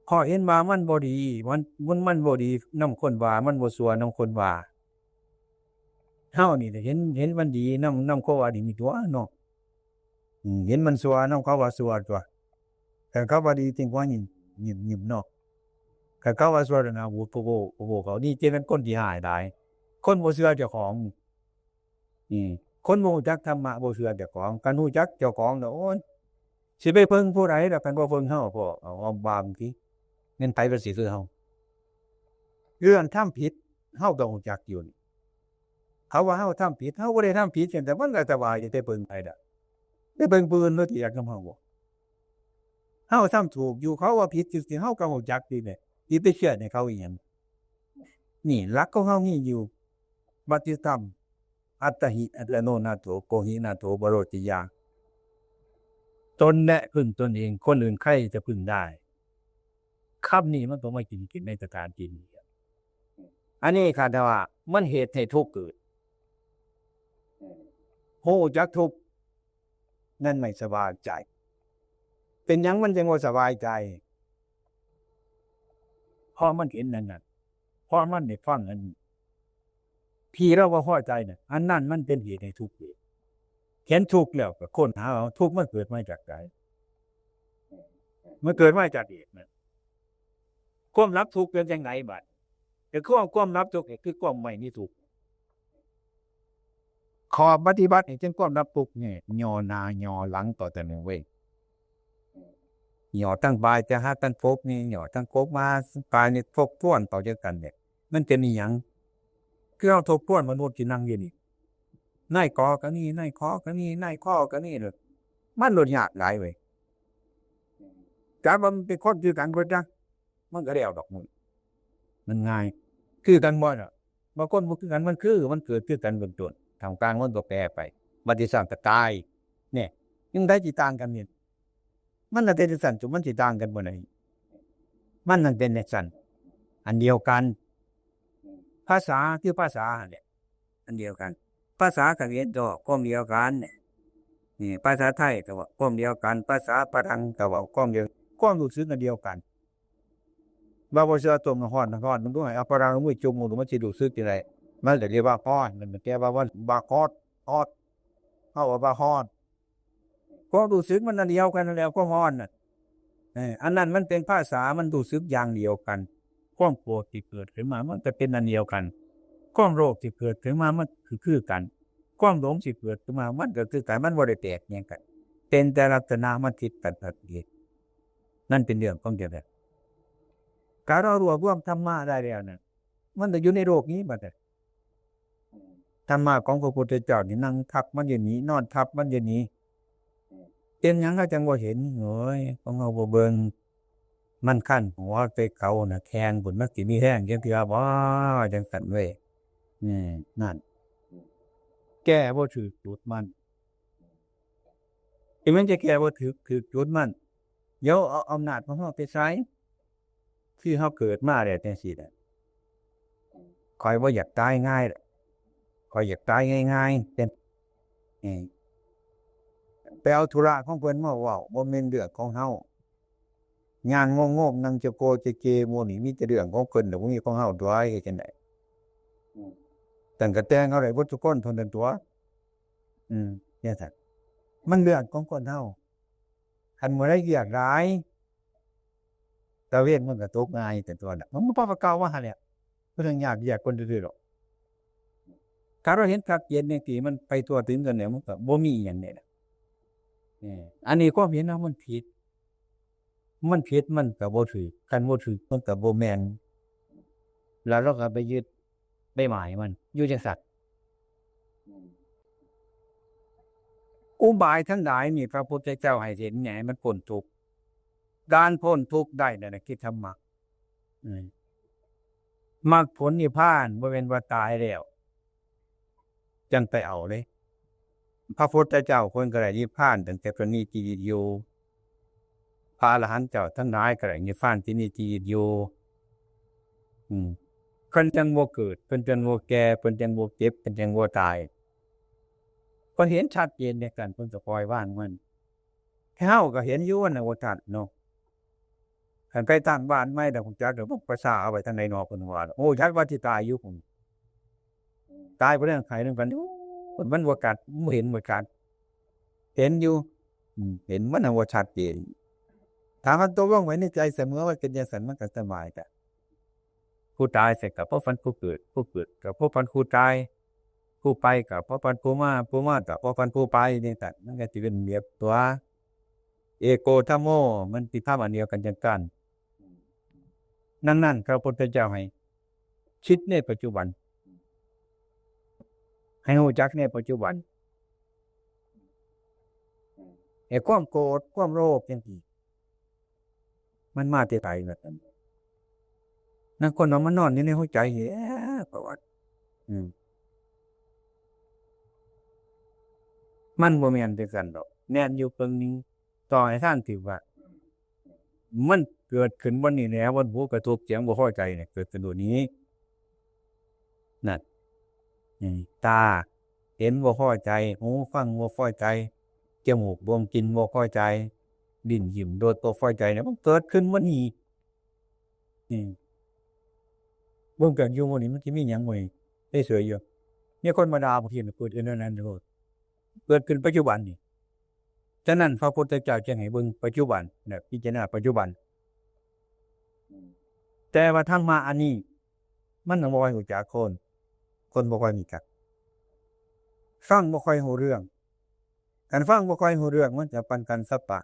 เพราะเห็นว่ามันบ่ดี มัน มัน มันบ่ดีนำคนว่า มันบ่ชั่วนำคนว่า เฮานี่เห็น เห็นมันดีนำ นำคนว่าดีมีตัวเนาะ อืม เห็นมันชั่วนำเขาว่าชั่วตัว แต่เขาว่าดีจริงว่าหยิบ หยิบ หยิบเนาะ แต่เขาว่าชั่วนะ โอ้โห โอ้โห เขานี่จะเป็นคนที่ร้ายหลาย คนบ่เชื่อเจ้าของ อืม คนบ่รู้จักธรรมะ บ่เชื่อเจ้าของ คันรู้จักเจ้าของแล้ว โอ้ย สิไปเพิ่งผู้ใดล่ะ คันบ่เพิ่งเฮา พอเอา เอาบางที แม่นไผเพิ่นสิคือเฮา เรื่องทำผิด เฮาก็รู้จักอยู่นี่ เขาว่าเฮาทำผิด เฮาบ่ได้ทำผิดหยัง แต่มันก็สบายใจ แต่เพิ่งไผล่ะ แต่เพิ่งผู้อื่น เฮาสิอยากนำเฮาบ่ เฮาทำถูกอยู่ เขาว่าผิดซื่อๆ เฮาก็รู้จักดีแหละ สิไปเชื่อให้เขาอีหยัง นี่หลักของเฮามีอยู่ ปฏิสัม อัตตหิ อัตตโนนาโถ โกหินาโถ ปโรชยา ตนและพึ่งตนเอง คนอื่นใครจะพึ่งได้ คำนี้มันต้องมากินกินในสถานที่นี้ อันนี้ค่ะ แต่ว่ามันเหตุให้ทุกข์เกิด ฮู้จักทุกข์ นั่นไม่สบายใจ เป็นหยังมันจังบ่สบายใจ เพราะมันเห็นนั่นน่ะ เพราะมันได้ฟังอัน ที่เราบ่พอใจน่ะ อันนั้นมันเป็นเหตุให้ทุกข์เอง เห็นทุกข์แล้วก็ค้นหาเอา ทุกข์มันเกิดมาจากใด มันเกิดมาจากเหตุนั่น ความดับทุกข์เป็นจังไดบัด ก็คือว่าความดับทุกข์นี่คือความไม่มีทุกข์ ข้อปฏิบัตินี่จึงความดับทุกข์นี่ ย่อหน้าย่อหลังต่อแต่หนึ่งเว้ย ย่อตั้งบ่ายจะหาตั้งกบนี่ ย่อตั้งกบมาบ่ายนี่ ทบทวนต่อเดียวกันเนี่ย มันจะมีหยัง คือเราทบทวนมนุษย์ที่นั่งอยู่นี่ นายกอก็มี นายขอก็มี นายขอก็มีเลย มันลดยากหลายเว้ย จับว่ามันเป็นคนคือกันเบิดนะ มันก็แล้วดอกมัน มันง่าย คือกันบ่น่ะ บางคนบ่คือกัน มันคือ มันเกิดคือกันเบื้องต้น ท่ามกลางมันก็แปรไป บัดที่สามก็ตาย เนี่ย ยังได้สิต่างกันนี่ มันน่ะเป็นจังซั่น มันสิต่างกันบ่ได้ มันนั่นเป็นจังซั่น อันเดียวกัน ภาษาคือภาษาหั่นแหละ อันเดียวกัน ภาษาเขมรก็ความเดียวกันเนี่ย นี่ ภาษาไทยก็ว่าความเดียวกัน ภาษาฝรั่งก็ว่าความเดียว ความรู้สึกอันเดียวกัน ว่าบ่เชื่อต้มน้ำร้อน น้ำร้อน มันดูให้เอาฝรั่งเอามือจุ่มมันดูมันสิรู้สึกจังได๋ มันก็เรียกว่าร้อน มันแปลว่า ว่า ว่าฮอต ฮอต เฮาว่า ว่าฮอต ความรู้สึกมันอันเดียวกันนั่นแหละ ความร้อนน่ะ เออ อันนั้นมันเป็นภาษา มันรู้สึกอย่างเดียวกัน ความโกรธที่เกิดขึ้นมา มันก็เป็นอันเดียวกัน ความโลภที่เกิดขึ้นมา มันคือ คือกัน ความหลงที่เกิดขึ้นมา มันก็คือกัน มันบ่ได้แตกแยกกัน เป็นแต่ลักษณะมันผิดกันเท่านั้นเอง นั่นเป็นเรื่องของเดียวกัน การเรารวบรวมธรรมะได้แล้วน่ะ มันก็อยู่ในโลกนี้บัดนี้ ธรรมะของพระพุทธเจ้านี่ นั่งทับมันอยู่นี่ นอนทับมันอยู่นี่ เป็นหยังเขาจังบ่เห็น โอ้ย ของเฮาบ่เบิ่ง มันคันหัวไปเขาน่ะ แข่งพุ้น มันสิมีแฮงจังเทื่อบ่ จังซั่นเว้ย อืม นั่น แก้บ่ถืกจุดมัน ที่มันจะแก้บ่ถืก ถืกจุดมัน เดี๋ยวเอาอำนาจของเฮาไปใส่ คือเฮาเกิดมาแล้วจังซี่แหละ ข้อยบ่อยากตายง่ายดอก ข้อยอยากตายง่ายๆ แต่ เอ่อ ไปเอาธุระของเพิ่นมาเว้า บ่แม่นเรื่องของเฮา ย่างงงๆ นั่งจะโกจะเก หมู่นี่มีแต่เรื่องของเพิ่นดอก บ่มีของเฮาตั๊ว เฮ็ดจั่งใด อืม ตั้งกะแต่งเอาได้เบิดทุกคนเท่านั้นตั๊ว อืม จั่งซั่น มันเรื่องของคนเฮา คันมื้อใดเวียกหลาย ตะเวนมันก็ตกง่ายแต่ตัวน่ะ มันบ่ปานเก่าว่าหั่นแหละ เพิ่นยากแยกคนซื่อๆดอก ถ้าเราเห็นชัดเจนจังซี่ มันไปทั่วถึงกันแล้ว มันก็บ่มีอิหยังนี่แหละ เออ อันนี้ความเห็นเฮามันผิด มันผิดมันก็บ่ถืก คันบ่ถืกมันก็บ่แม่น แล้วเราก็ไปยึดไปหมายมัน อยู่จั่งซั้น อุบายทั้งหลายนี่พระพุทธเจ้าให้เห็นไง มันพ้นทุกข์ การพ้นทุกข์ได้นั่นน่ะคือธรรมะ อืม มรรคผลนิพพานบ่แม่นว่าตายแล้ว จั่งไปเอาเด้ พระพุทธเจ้าเพิ่นก็ได้นิพพานตั้งแต่เพิ่นมีชีวิตอยู่ พระอรหันต์เจ้าทั้งหลายก็ได้นิพพานที่มีชีวิตอยู่ อืม เพิ่นจั่งบ่เกิด เพิ่นจั่งบ่แก่ เพิ่นจั่งบ่เจ็บ เพิ่นจั่งบ่ตาย เพิ่นเห็นชัดเจนในการเพิ่นก็ปล่อยวางมัน เฮาก็เห็นอยู่ว่าน่ะว่าชัดเนาะ คันไปตั้งบ้านใหม่แล้ว ฮู้จักแล้ว บ่ประสาเอาไว้ทางใดเนาะ เพิ่นว่า โอ้ จักว่าสิตายอยู่พุ้น ตายไปเรื่องไขเรื่องกัน มันบ่กัด บ่เห็นบ่กัด เห็นอยู่ อืม เห็นมันน่ะว่าชัดเจน ถ้ามันตกลงไว้ในใจเสมอว่าเป็นจั่งซั้น มันก็สบายจ้ะ ผู้ตายเสร็จก็พบฝันผู้เกิด ผู้เกิดก็พบฝันผู้ตาย ผู้ไปก็พบฝันผู้มา ผู้มาก็พบฝันผู้ไป จั่งซั้น มันก็สิเป็นเรียบตัว เอโกธัมโม มันสิทำอันเดียวกันจั่งซั้น ดังนั้นพระพุทธเจ้าให้คิดในปัจจุบัน ให้รู้จักในปัจจุบัน ไอ้ความโกรธ ความโลภจั่งซี้ มันมาแต่ไสล่ะ นั่นคนว่ามันนอนอยู่ในหัวใจ แหม ประวัติ อืม มันบ่แม่นจั่งซั้นดอก แม่นอยู่เบิ่งหนึ่ง ต่อให้ทางที่ว่า มันเกิดขึ้นวันนี้แล้ว วันหูกระทบเสียงบ่พอใจเนี่ย เกิดขึ้นโดยนี้ นั่น อืม ตาเห็นบ่พอใจ หูฟังบ่พอใจ จมูกดมกลิ่นบ่พอใจ ลิ้นยิ้มรสบ่พอใจเนี่ย มันเกิดขึ้นวันนี้ อืม เบิ่งกันอยู่มื้อนี้มันสิมีหยังมื้อนี้ เฉยๆอยู่ มีคนมาด่าบางทีน่ะ เกิดขึ้นอันนั้นโลด เกิดขึ้นปัจจุบันนี่ ฉะนั้นพระพุทธเจ้าจึงให้เบิ่งปัจจุบันนะ พิจารณาปัจจุบัน แต่ว่าธรรมะอันนี้ มันบ่ค่อยรู้จักคน คนบ่ค่อยรู้จัก ฟังบ่ค่อยรู้เรื่อง คันฟังบ่ค่อยรู้เรื่อง มันจะปานกันสับปะ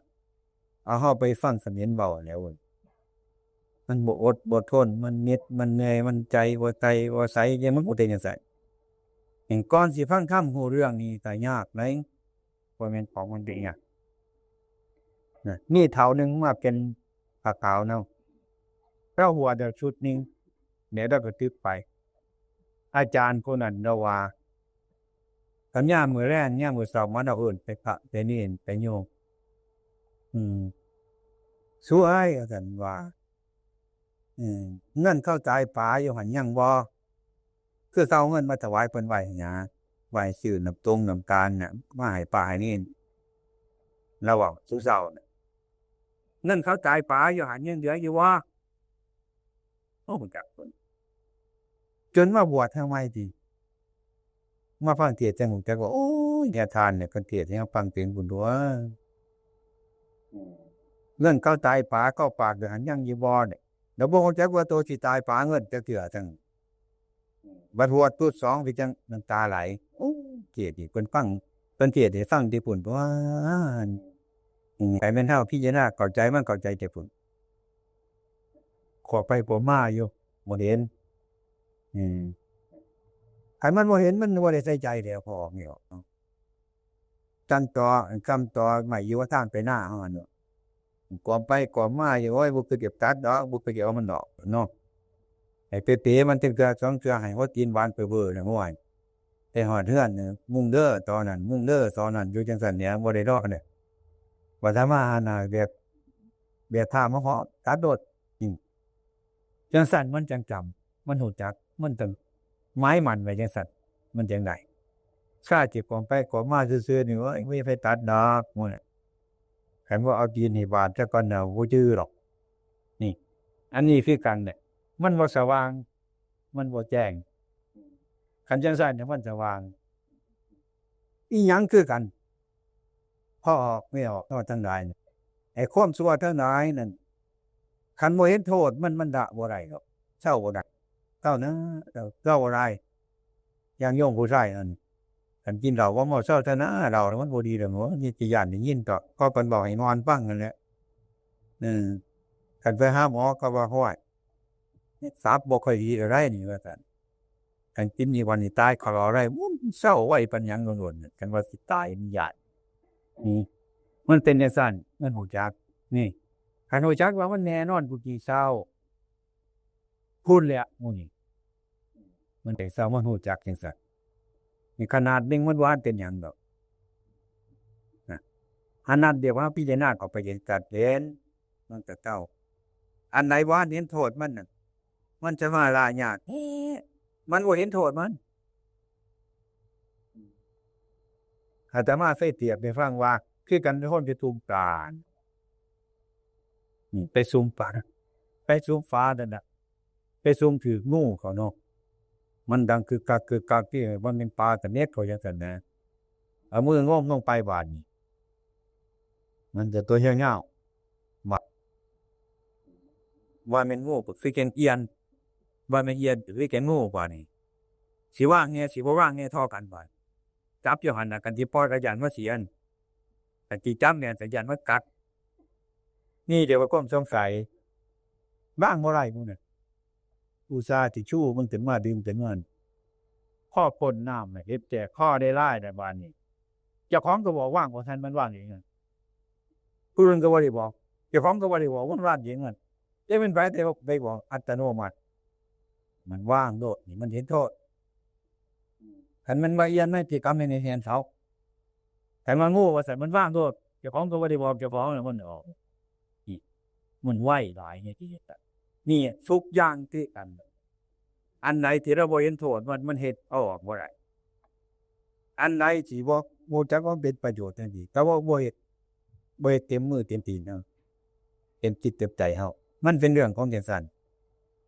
เอาเฮาไปฟังเขมรเว้าแล้วเว้ย มันบ่อดบ่ทน มันเหน็ดมันเหนื่อย มันใจบ่ใสบ่ใส จั่งมันก็เป็นจั่งซั้น แฮ่งก่อนสิฟังธรรมรู้เรื่องนี่ก็ยากหลาย บ่แม่นของมันเป็นหยัง นะ มีเฒ่าหนึ่งมาเป็นผ้าขาวเนาะ ลาวบวชได้ชุดหนึ่ง แล้วลาวก็สึกไป อาจารย์คนนั้นลาวว่า คันยามมื้อแลง ยามมื้อเช้ามาลาวเอิ้นไปพระไปเณรไปโยม อืม สูเอ้ย ว่าซั่นว่า อืม เงินเขาจ่ายป๋าอยู่หั่นยังบ่ คือเขาเอาเงินมาถวายเพิ่นไว้หั่นนะ ไว้ซื้อน้ำตรงน้ำตาลน่ะ มาให้ป๋าให้เณร ลาวเว้าซุเช้าน่ะ เงินเขาจ่ายป๋าอยู่หั่นยังเหลืออยู่บ่ โอ้ บ่จักเพิ่น จนมาบวชทำไมติ มาฟังเทศน์จั่งฮู้จักว่า โอ้ย แนวทานเนี่ย เพิ่นเทศน์ให้เราฟังเถิงพุ้นตั๊ว เงินเขาตายป๋าเข้าปากอยู่หั่นยังอยู่บ่เนี่ย แล้วบ่ฮู้จักว่าโตสิตายป๋าเงินจักเทื่อจั่ง บัดฮอดตุ๊ดสองพี่จั่งน้ำตาไหล โอ้ เทศน์นี่เพิ่นฟัง เพิ่นเทศน์ให้ฟังแต่พุ้น ว่า อืม ให้แม่นเฮาพิจารณาเข้าใจมันเข้าใจแต่พุ้น ขวบไปขวบมาอยู่ บ่เห็น อืม คันมันบ่เห็นมันบ่ได้ใส่ใจแล้ว พอออกนี่ออกเนาะ จั่งตอ คำตอไม้อยู่ว่าทางไปนาเฮาหั่นเนาะ กวมไปกวมมาอยู่ โอ้ย บ่คือเก็บตัดดอก บ่คือเก็บเอามันดอกเนาะ ให้เป๋ๆมันจั่งเทื่อสองเทื่อ ให้หัวตีนหวานไปเบ้อนะ โอ้ย ไปฮอดเฮือนเนี่ย มุ่งเด้อตอนนั้น มุ่งเด้อตอนนั้น อยู่จั่งซั่นเนี่ย บ่ได้รอเนี่ย บัดถ้ามาหั่นน่ะ แบบ แบบถ้ามาเหาะตัดโลด อืม จั่งซั่นมันจั่งจำ มันฮู้จัก มันจั่งหมายมั่นไว้จั่งซั่น มันจั่งได้ ซาสิกวมไปกวมมาซื่อๆนี่ โอ้ย บ่มีไผตัดดอก หมู่น่ะ คันบ่เอาตีนให้บาดซะก่อนน่ะ บ่จื่อดอก นี่ อันนี้คือกันเนี่ย มันบ่สว่าง มันบ่แจ้ง คันจั่งซั่นเนี่ยมันสว่าง อีหยังคือกัน พอออกไม่ออก ทั้งหลายเนี่ย ไอ้ความชั่วทั้งหลายนั่น คันบ่เห็นโทษมัน มันละบ่ได้ดอก เซาบ่ได้ เซานะ เซา เซาบ่ได้ อย่างโยมผู้ชายนั่น คันกินเหล้าบ่เมา เซาซะนะ เหล้ามันบ่ดีดอก โอ้ย มีแต่ย้านได้ยินดอก เขาเพิ่นบอกให้นอนฟังนั่นแหละ เออ คันไปหาหมอเขาว่า "โอ้ย ตับบ่ค่อยดีแล้วเด้นี่" ว่าซั่น "คันกินนี่วันนี้ตายเขาเอาได้ มันเซาไวปานหยังโดนๆ คันว่าสิตายมันย้าน" อืม มันเป็นจั่งซั่น มันฮู้จัก นี่ คันฮู้จักว่ามันแน่นอน ผู้ที่เซา พูดเลยอะ หมู่นี้ มันได้เซา มันฮู้จักจั่งซั่น นี่ขนาดหนึ่งมันบ่ทันเป็นหยังดอก นะ อันนั้นเดี๋ยวว่าพิจารณาเข้าไปเห็นชัดเจน มันก็เซา อันไหนบ่ทันเห็นโทษมันน่ะ มันจะมาละยาก เอ๊ะ มันบ่เห็นโทษมัน อาตมาเคยเปรียบให้ฟังว่า คือกันคนไปซุ่มปลา อืม ไปซุ่มปลา ไปซุ่มปลานั่นน่ะ ไปซุ่มถืกงูเขาเนาะ มันดังกึกกักกึกกัก ที่ว่าแม่นปลาตะเม็ดเขาจั่งซั่นนะ เอามืองมลงไปบาดนี้ มันจะตัวยาวๆ บาด ว่าแม่นงูก็คือจั่งเอียน ว่าแม่นเอียนก็คือจั่งงูบาดนี้ สิวางแหน่ สิบ่วางแหน่ ท่อกันบาด จับอยู่หั่นน่ะ คันสิปล่อยก็ย้านมันสิอัน คันสิจับแน่นก็ย้านมันกัด นี่เดี๋ยวว่าความสงสัย วางบ่ได้หมู่น่ะ อุตส่าห์สิชูมันขึ้นมา ดึงขึ้นมา พอพ้นน้ำน่ะ เห็นแก่คอได้หลายแล้วบาดนี้ เจ้าของก็บอกวางบ่ทัน มันวางเองนั่น ผู้อื่นก็บ่ได้บอก เจ้าของก็บ่ได้บอก มันวางเองนั่น แต่เป็นไปแต่ว่าไปบอกอัตโนมัติ มันวางโลด นี่มันเห็นโทษ คันมันว่าเอียน มันสิกำให้ในแหนเสา คันว่างูว่าซั่น มันวางโลด เจ้าของก็บ่ได้บอกเจ้าของน่ะ มันออก นี่ มันไวหลายในที่เฮ็ดอะ นี่ทุกอย่างคือกัน อันไหนที่เราบ่เห็นโทษมัน มันเฮ็ดเอาออกบ่ได้ อันไหนที่บ่ บ่จักว่าเป็นประโยชน์จั่งซี้ ก็บ่ บ่เฮ็ด บ่เฮ็ดเต็มมือเต็มตีนเฮา เต็มจิตเต็มใจเฮา มันเป็นเรื่องของจั่งซั่น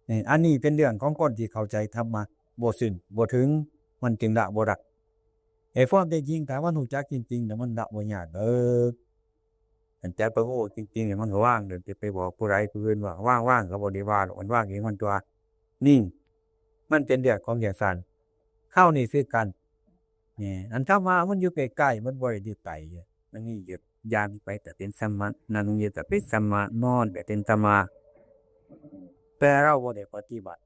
นี่ อันนี้เป็นเรื่องของคนที่เข้าใจธรรมะบ่ซึ้งบ่ถึง มันจึงละบ่ได้ ไอ้ความเป็นจริง ถ้ามันรู้จักจริงๆ แล้วมันละบ่ยากเด้อ คันจักไปโง่จริงๆ เนี่ยมันก็วาง เดี๋ยวจะไปบอกผู้ใดผู้อื่นว่า "วางๆ" ก็บ่ได้ว่าดอก มันวางเองมันตัว นี่ มันเป็นเรื่องของจั่งซั่น เฮานี่คือกัน นี่ อันธรรมะมันอยู่ใกล้ๆ มันบ่ได้อยู่ไกลเด้ มันมีอยู่ ย่างไปแต่เป็นธรรมะ นั่งอยู่แต่เป็นธรรมะ นอนแต่เป็นธรรมะ แต่เราบ่ได้ปฏิบัติ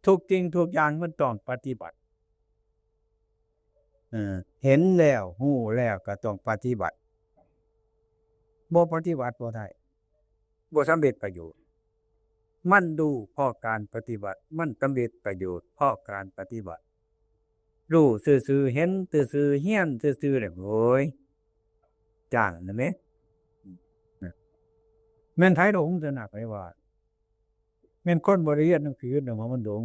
ทุกสิ่งทุกอย่างมันต้องปฏิบัติ เออ เห็นแล้ว ฮู้แล้วก็ต้องปฏิบัติ บ่ปฏิบัติบ่ได้ บ่สำเร็จประโยชน์ มันรู้เพราะการปฏิบัติ มันสำเร็จประโยชน์เพราะการปฏิบัติ รู้ซื่อๆ เห็นซื่อๆ เฮียนซื่อๆ เนี่ย โอ้ย จ้างนั่นแหม นะ แม่นไถหลงซะนะ ไผว่า แม่นคนบ่ได้เรียนหนังสือเนี่ย มันหลง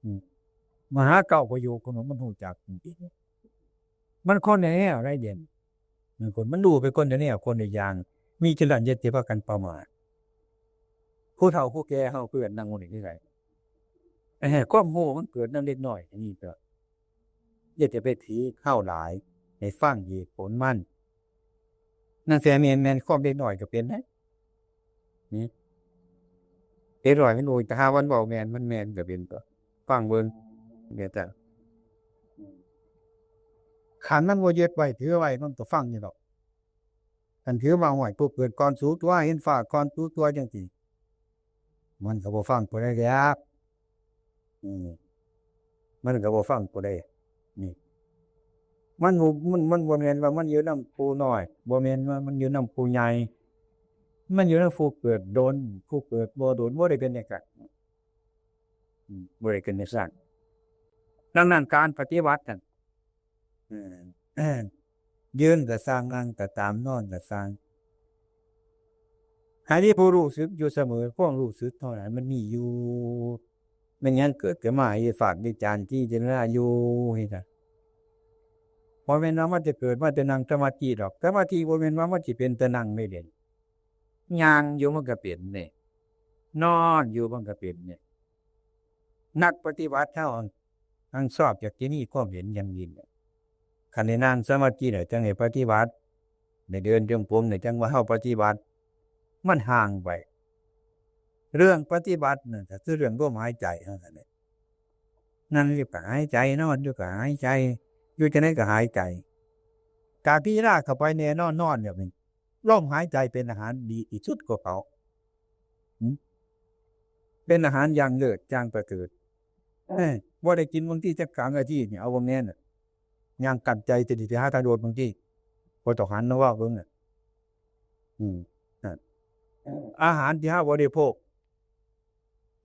อืม มหาเก้าประโยค คนมันรู้จักจริงๆ มันคนแนวใดเด่น มันคน มันรู้ไปคนแนว คนละอย่าง มีฉะนั้นอย่าสิพากันประมาท ผู้เฒ่าผู้แก่เฮาเกิดนั่งหมู่นี้คือไง เอ้ย ความรู้มันเกิดนำเด็กน้อย อันนี้ก็ อย่าจะไปถือเข้าหลาย ให้ฟังเหตุผลมัน นั่นแท้แม่น แม่นความเด็กน้อยก็เป็นเด้ อืม เด็กน้อยมันโอ้ย แต่หาวันเว้าแม่น มันแม่นก็เป็นตั๊ว ฟังเบิ่ง เนี่ยจ้ะ คันมันบ่ยึดไว้ ถือไว้ มันก็ฟังอยู่ดอก คันถือว่า "โอ้ย ผู้เกิดก่อนสูตั๊ว เห็นฟ้าก่อนสูตั๊ว" จั่งซี้ มันก็บ่ฟังผู้ใดดอก อืม มันก็บ่ฟังผู้ใด นี่ มันบ่ มัน มันบ่แม่นว่ามันอยู่นำผู้น้อย บ่แม่นว่ามันอยู่นำผู้ใหญ่ มันอยู่นำผู้เกิดโดน ผู้เกิดบ่โดน บ่ได้เป็นจั่งซั้น อืม บ่ได้เป็นจั่งซั้น ดังนั้นการปฏิบัตินั่น เออ ยืนก็ซ่าง นั่งก็ตาม นอนก็ซ่าง ให้มีผู้รู้สึกอยู่เสมอ ความรู้สึกเท่านั้นมันมีอยู่ แม่นหยังเกิดขึ้นมาให้วิพากษ์วิจารณ์พิจารณาอยู่นี่นะ บ่แม่นว่ามันจะเกิดมาแต่นั่งสมาธิดอก สมาธิบ่แม่นว่ามันสิเป็นแต่นั่งเด้ ย่างอยู่มันก็เป็นนี่ นอนอยู่มันก็เป็นนี่ นักปฏิบัติเฮา อันชอบอยากสิมีความเห็นอย่างยิ่ง คันได้นั่งสมาธิแล้วจั่งให้ปฏิบัติ ได้เดินจงกรมแล้วจั่งว่าเฮาปฏิบัติ มันห่างไป เรื่องปฏิบัตินั่นก็คือเรื่องลมหายใจเท่านั้นแหละ นั่งอยู่ก็หายใจ นอนอยู่ก็หายใจ อยู่จั่งใดก็หายใจ การพิจารณาเข้าไปแน่นอน นอนแบบนี้ ลมหายใจเป็นอาหารดีที่สุดกว่าเขา หืม เป็นอาหารอย่างเลิศอย่างประเสริฐ เอ้ย บ่ได้กินบางทีจักสามนาทีนี่ เอาเบิ่งแน่น่ะ ย่างกั้นใจจะสิไปหาทางโดดบางที บ่ต้องหันมาเว้าเบิ่งน่ะ อืม นั่น อาหารที่เฮาบริโภค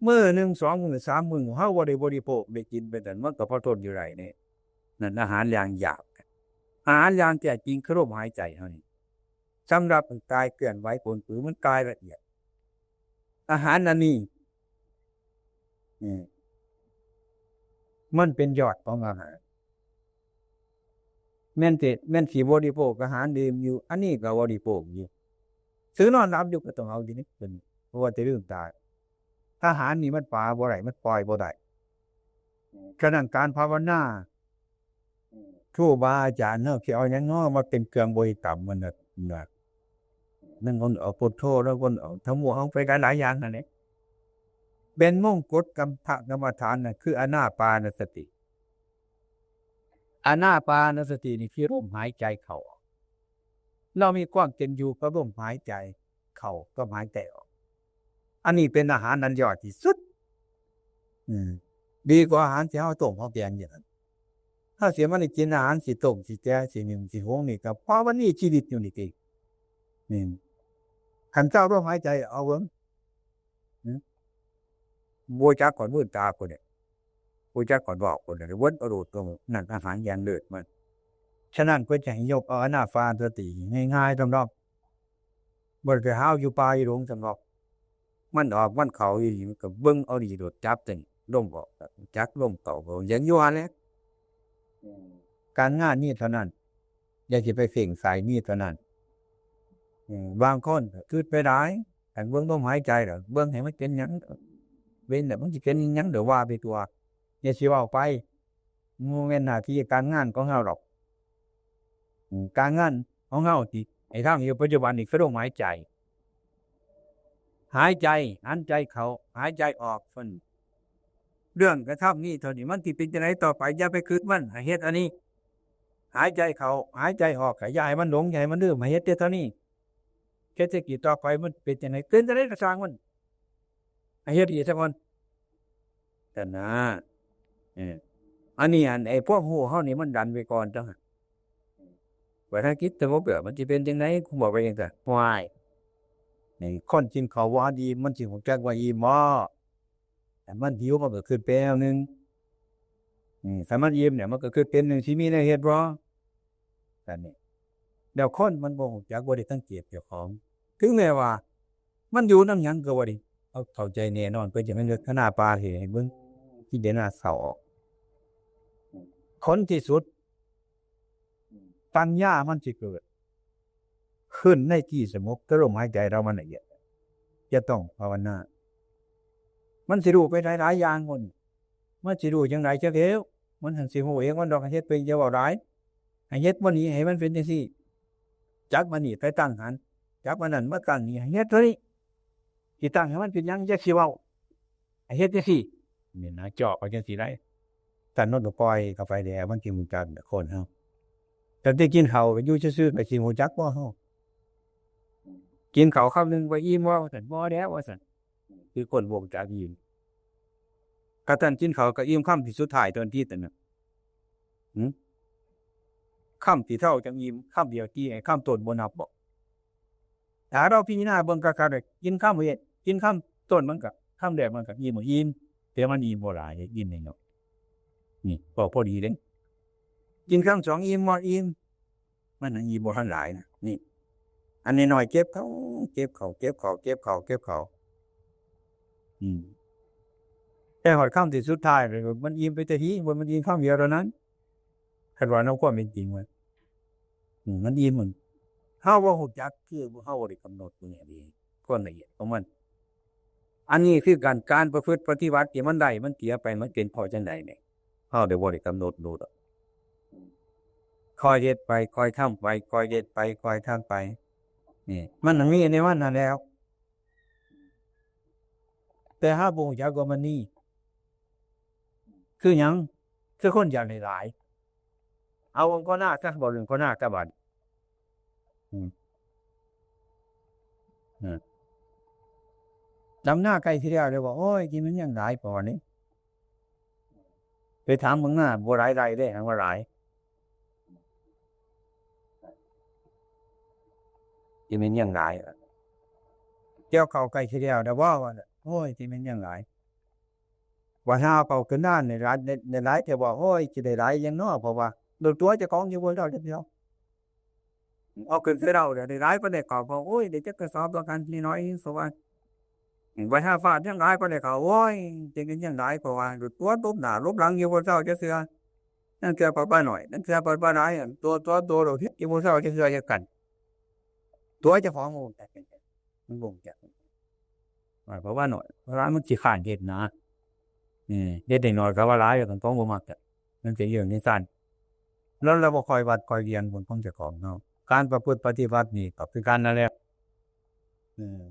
มื้อหนึ่ง สองมื้อ สามมื้อ เฮาบ่ได้บริโภค ได้กินไปนั่น มันก็พอทนอยู่ได้นี่ นั่นอาหารอย่างหยาบ อาหารอย่างแท้จริงคือลมหายใจเฮานี่ สำหรับกายเคลื่อนไหวผลปือมันกายละเอียด อาหารอันนี้ อืม มันเป็นยอดของอาหาร แม่นสิ แม่นสิบริโภคอาหารดื่มอยู่ อันนี้ก็บริโภคอยู่ ซื้อนอนหลับอยู่ก็ต้องเอาอยู่นี่ เป็น เพราะว่าจะลืมตาย อาหารนี่มันปาบ่ได้ มันปล่อยบ่ได้ ฉะนั้นการภาวนา ครูบาอาจารย์เฮาสิเอาหยังน้อมาเป็นเครื่องบริกรรมมันน่ะ นะ นั่นคนเอาพุทโธ แล้วคนเอาธัมโม เอาไปหลายๆอย่างนั่นแหละ เป็นมงกุฎกรรม พระกรรมฐานน่ะ คืออานาปานสติ อานาปานสตินี่คือลมหายใจเข้าออก เรามีความเป็นอยู่กับลมหายใจเข้ากับหายใจออก อันนี้เป็นอาหารอันยอดที่สุด อืม ดีกว่าอาหารที่เฮาต้มเฮาแกงอยู่นั่น ถ้าเสียมันได้กินอาหารสิต้มสิแกงสินึ่งสิหุงนี่ก็เพราะมันมีชีวิตอยู่นี่เอง อืม คันเจ้าลมหายใจเอาเบิ่ง หืม บ่จักก่อนมืดตาคนเนี่ย บ่จักก่อนบอกคนเนี่ย เวิ้นเอาโลดตัวนั่นอาหารอย่างเลิศมัน ฉะนั้นเพิ่นจะให้ยกเอาอานาปานสติง่ายๆ สำหรับ บ่ได้ไปหาเอาอยู่ป่าอยู่ดงสำหรับ มันออกมันเข้าอีหลีก็เบิ่งเอานี่โลด จับแต่ลมออก จักลมเข้า ก็ยังอยู่หั่นแหละ อืม การงานมีเท่านั้น อย่าสิไปเพ่งใส่มีเท่านั้น อืม บางคนก็คิดไปหลาย คันเบิ่งลมหายใจแล้ว เบิ่งให้มันเป็นหยัง เป็นแล้วมันสิเป็นหยังเดี๋ยวว่าไปตัว อย่าสิเว้าไป บ่แม่นหน้าที่การงานของเฮาดอก อืม การงานของเฮาที่ให้ทำอยู่ปัจจุบันนี่คือลมหายใจ หายใจ หันใจเข้า หายใจออก เพิ่น เรื่องกระทำมีเท่านี้ มันสิเป็นจั่งใดต่อไป อย่าไปคิดมัน ให้เฮ็ดอันนี้ หายใจเข้า หายใจออก ก็อย่าให้มันหลง อย่าให้มันลืม ให้เฮ็ดแต่เท่านี้ เฮ็ดแต่กี้ต่อไปมันเป็นจั่งใด เป็นจั่งใดก็ช่างมัน ให้เฮ็ดอีกซะก่อน แต่นะ เออ อันนี้อันไอ้ความรู้เฮานี่มันดันไปก่อนจ้ะ ว่าถ้าจิตสงบแล้วมันสิเป็นจั่งใด กูบอกไปจั่งซั้น ว้าย นี่คนกินข้าวบ่ทันอิ่ม มันสิรู้จักว่าอิ่มบ่ แต่มันหิวมันก็คิดไปแนวหนึ่ง อืม ถ้ามันอิ่มเนี่ยมันก็คิดเป็นหนึ่ง สิมีแนวเฮ็ดบ่ นั่นนี่ แล้วคนมันบ่รู้จัก บ่ได้สังเกตเจ้าของ ถึงแม้ว่า มันอยู่นำหยังก็บ่ได้ เอาเข้าใจแน่นอน เพิ่นจะแม่นเลือกคณะปาเทให้เบิ่ง พิจารณาเข้าออก ผลที่สุด ปัญญามันสิเกิด ขึ้นในที่สงบ แต่ลมหายใจเรามันละเอียด จะต้องภาวนา มันสิรู้ไปหลายๆอย่าง มัน มันสิรู้จั่งใดจักแล้ว มันหั้นสิรู้เองมันดอก เฮ็ดเป็นอย่าเว้าหลาย ให้เฮ็ดบ่นี้ให้มันเป็นจั่งซี้ จักมานี่ไปตั้งหัน จักมานั่นมาตั้งนี่ เฮ็ดเท่านี้ สิตั้งให้มันเป็นหยัง จักสิเว้า ให้เฮ็ดจังซี่ นี่นะ เจาะไปจังซี่ได้ ท่านนนท์ก็ปล่อยเข้าไปแล้ว มันสิรู้จักคนเฮา แต่ที่กินข้าวอยู่ซื่อๆ ก็สิรู้จักบ่เฮา กินข้าวคำหนึ่งบ่อิ่มบ่ ว่าซั่น บ่แล้ว ว่าซั่น คือคนบ่รู้จักอิ่ม กะท่านกินข้าวก็อิ่มคำที่สุดท้ายตอนที่นั่นน่ะ หึ คำที่เท่าจังอิ่ม คำเดียวที่ให้คำต้นบ่นับบ่ ถ้าเราพิจารณาเบิ่งคักๆ เลย กินคำเฮ็ด กินคำต้นมันก็ คำแรกมันก็อิ่มบ่อิ่ม แต่มันอิ่มบ่หลาย อิ่มน้อยๆ นี่ ก็พอดีเด้ กินคำสองอิ่มบ่อิ่ม มันยังอิ่มบ่ทันหลายนะ นี่ อันน้อยๆ เก็บเข้า เก็บเข้า เก็บเข้า เก็บเข้า เก็บเข้า อืม แต่ฮอดคำที่สุดท้ายเลย มันอิ่มไปแต่ที มันอิ่มคำเดียวเท่านั้น คันว่าในความเป็นจริงมัน อืม มันอิ่มมัน เฮาบ่รู้จัก คือเฮาบ่ได้กำหนดมื้อนี้ ความละเอียดของมัน อันนี้คือการ การประพฤติปฏิบัติที่มันได้ มันเสียไป มันเป็นเพราะจังใดเนี่ย เฮาได้บ่ได้กำหนดรู้ดอก ค่อยเฮ็ดไป ค่อยทำไป ค่อยเฮ็ดไป ค่อยทำไป นี่ มันมีในมันนั่นแล้ว แต่เฮาบ่รู้จักว่ามันมี คือหยัง คือคนอยากได้หลาย เอาเบิ่งก่อนหน้าซะ บ่เรื่องก่อนหน้าซะบัด อืม อืม ดำนาใกล้สิแล้ว เลยว่า โอ้ย ที่มันยังหลายปานนี้ ไปถามเบิ่งหน้า บ่หลายไร่เด้ หังว่าหลาย ที่มันยังหลาย เกี่ยวข้าวใกล้สิแล้ว แล้วว่า ว่า โอ้ย ที่มันยังหลาย ว่าถ้าเอาเข้าขึ้นหน้าในหลาย ใน ในหลาย แต่ว่า โอ้ย สิได้หลายยังน้อ เพราะว่าโดนตัวเจ้าของอยู่บนเราเดียว เอาขึ้นใส่เราเดี๋ยวได้หลายปานใดก็บอก โอ้ย ได้จักกระสอบแล้วกัน น้อยๆ สว่า ว่าถ้าฟาดยังหลายปานใดก็ โอ้ย จังเป็นยังหลาย เพราะว่าตัวตบหน้าตบหลังอยู่บ่เซาจักเทื่อ นั่นเทื่อปลาน้อย นั่นเทื่อปลาหลาย ตัว ตัว ตัวเราเฮ็ดอยู่บ่เซาจักเทื่อคือกัน ตัวเจ้าของมันบ่จัก มันบ่จัก อ่า เพราะว่าน้อย เพราะว่ามันขี้คร้านเฮ็ดนะ เออ เฮ็ดได้น้อยก็ว่าหลาย คันของบ่มักอะ มันเป็นเรื่องจังซั่น แล้วเราบ่ค่อยวัดค่อยเวียนผลของเจ้าของเนาะ การประพฤติปฏิบัตินี่ก็คือกันนั่นแหละ เออ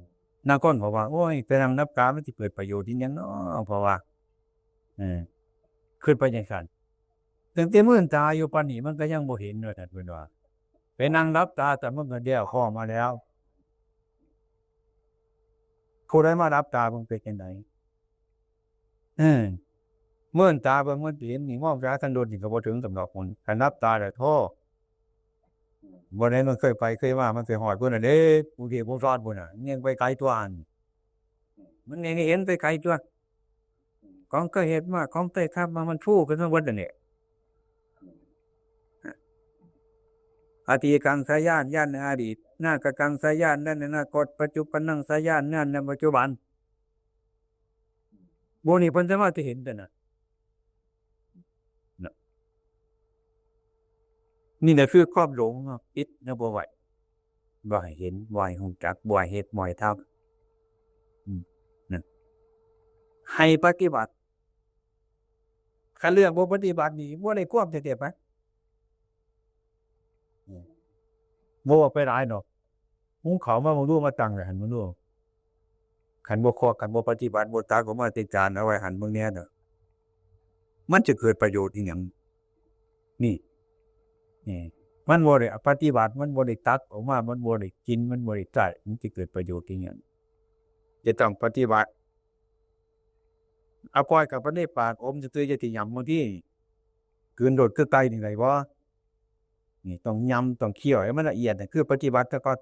ลางคนบอกว่า โอ้ย ไปนั่งนับตามันสิเกิดประโยชน์อีหยังเนาะ เพราะว่า เออ คิดไปจังซั่น ตั้งแต่มื่นตาอยู่ปานนี้มันก็ยังบ่เห็นว่าซั่น เพิ่นว่า ไปนั่งหลับตา แต่มันก็แล้วข้อมาแล้ว ผู้ใดมาหลับตาเบิ่งเป็นจังได เออ มื่นตาเบิ่งมันสิเห็นนี่ มองตาคันโดดนี่ก็บ่ถึงกับดอกมัน คันหลับตาแล้วโธ่ บ่ได้มันเคยไปเคยมา มันไปฮอดพุ้นน่ะเด้ กรุงเทพฯ บ่ฮอดพุ้นน่ะ ยังไปไกลตั๊วหั่น มันยังเห็นไปไกลตั๊ว ของเคยเฮ็ดมา ของเคยทำมา มันฟูขึ้นมาเบิดนั่นแหละ อตีตัง สาญาณ ญาณในอดีต นาคตัง สาญาณ ญาณในอนาคต ปัจจุบันนัง สาญาณ ญาณในปัจจุบัน พวกนี้เพิ่นสามารถสิเห็นได้นะ นะ นี่แหละคือความหลงเนาะ ปิดนะ บ่ไหว บ่ให้เห็น บ่ให้รู้จัก บ่ให้เฮ็ด บ่ให้ทำ อืม นะ ให้ปฏิบัติ คันเรื่องบ่ปฏิบัตินี่ บ่ได้ความแท้ๆ ไป อืม บ่ว่าไปหลายดอก หุงข้าวมาเบิ่งดู มาตั้งไว้หั่นเบิ่งดู คันบ่ควัก คันบ่ปฏิบัติ บ่ตักออกมาแต่จาน เอาไว้หั่นเบิ่งแหน่เด้อ มันจะเกิดประโยชน์อีหยัง นี่ นี่ มันบ่ได้ปฏิบัติ มันบ่ได้ตักออกมา มันบ่ได้กิน มันบ่ได้ใช้ มันจะเกิดประโยชน์อีหยัง จะต้องปฏิบัติ เอาปล่อยเข้าไปในปาก อมซื่อๆ อย่าสิหยำ บางทีกลืนโลดคือไก่นี่ได้บ่ นี่ต้องยำ ต้องเคี้ยวให้มันละเอียด นี่คือปฏิบัติซะก่อน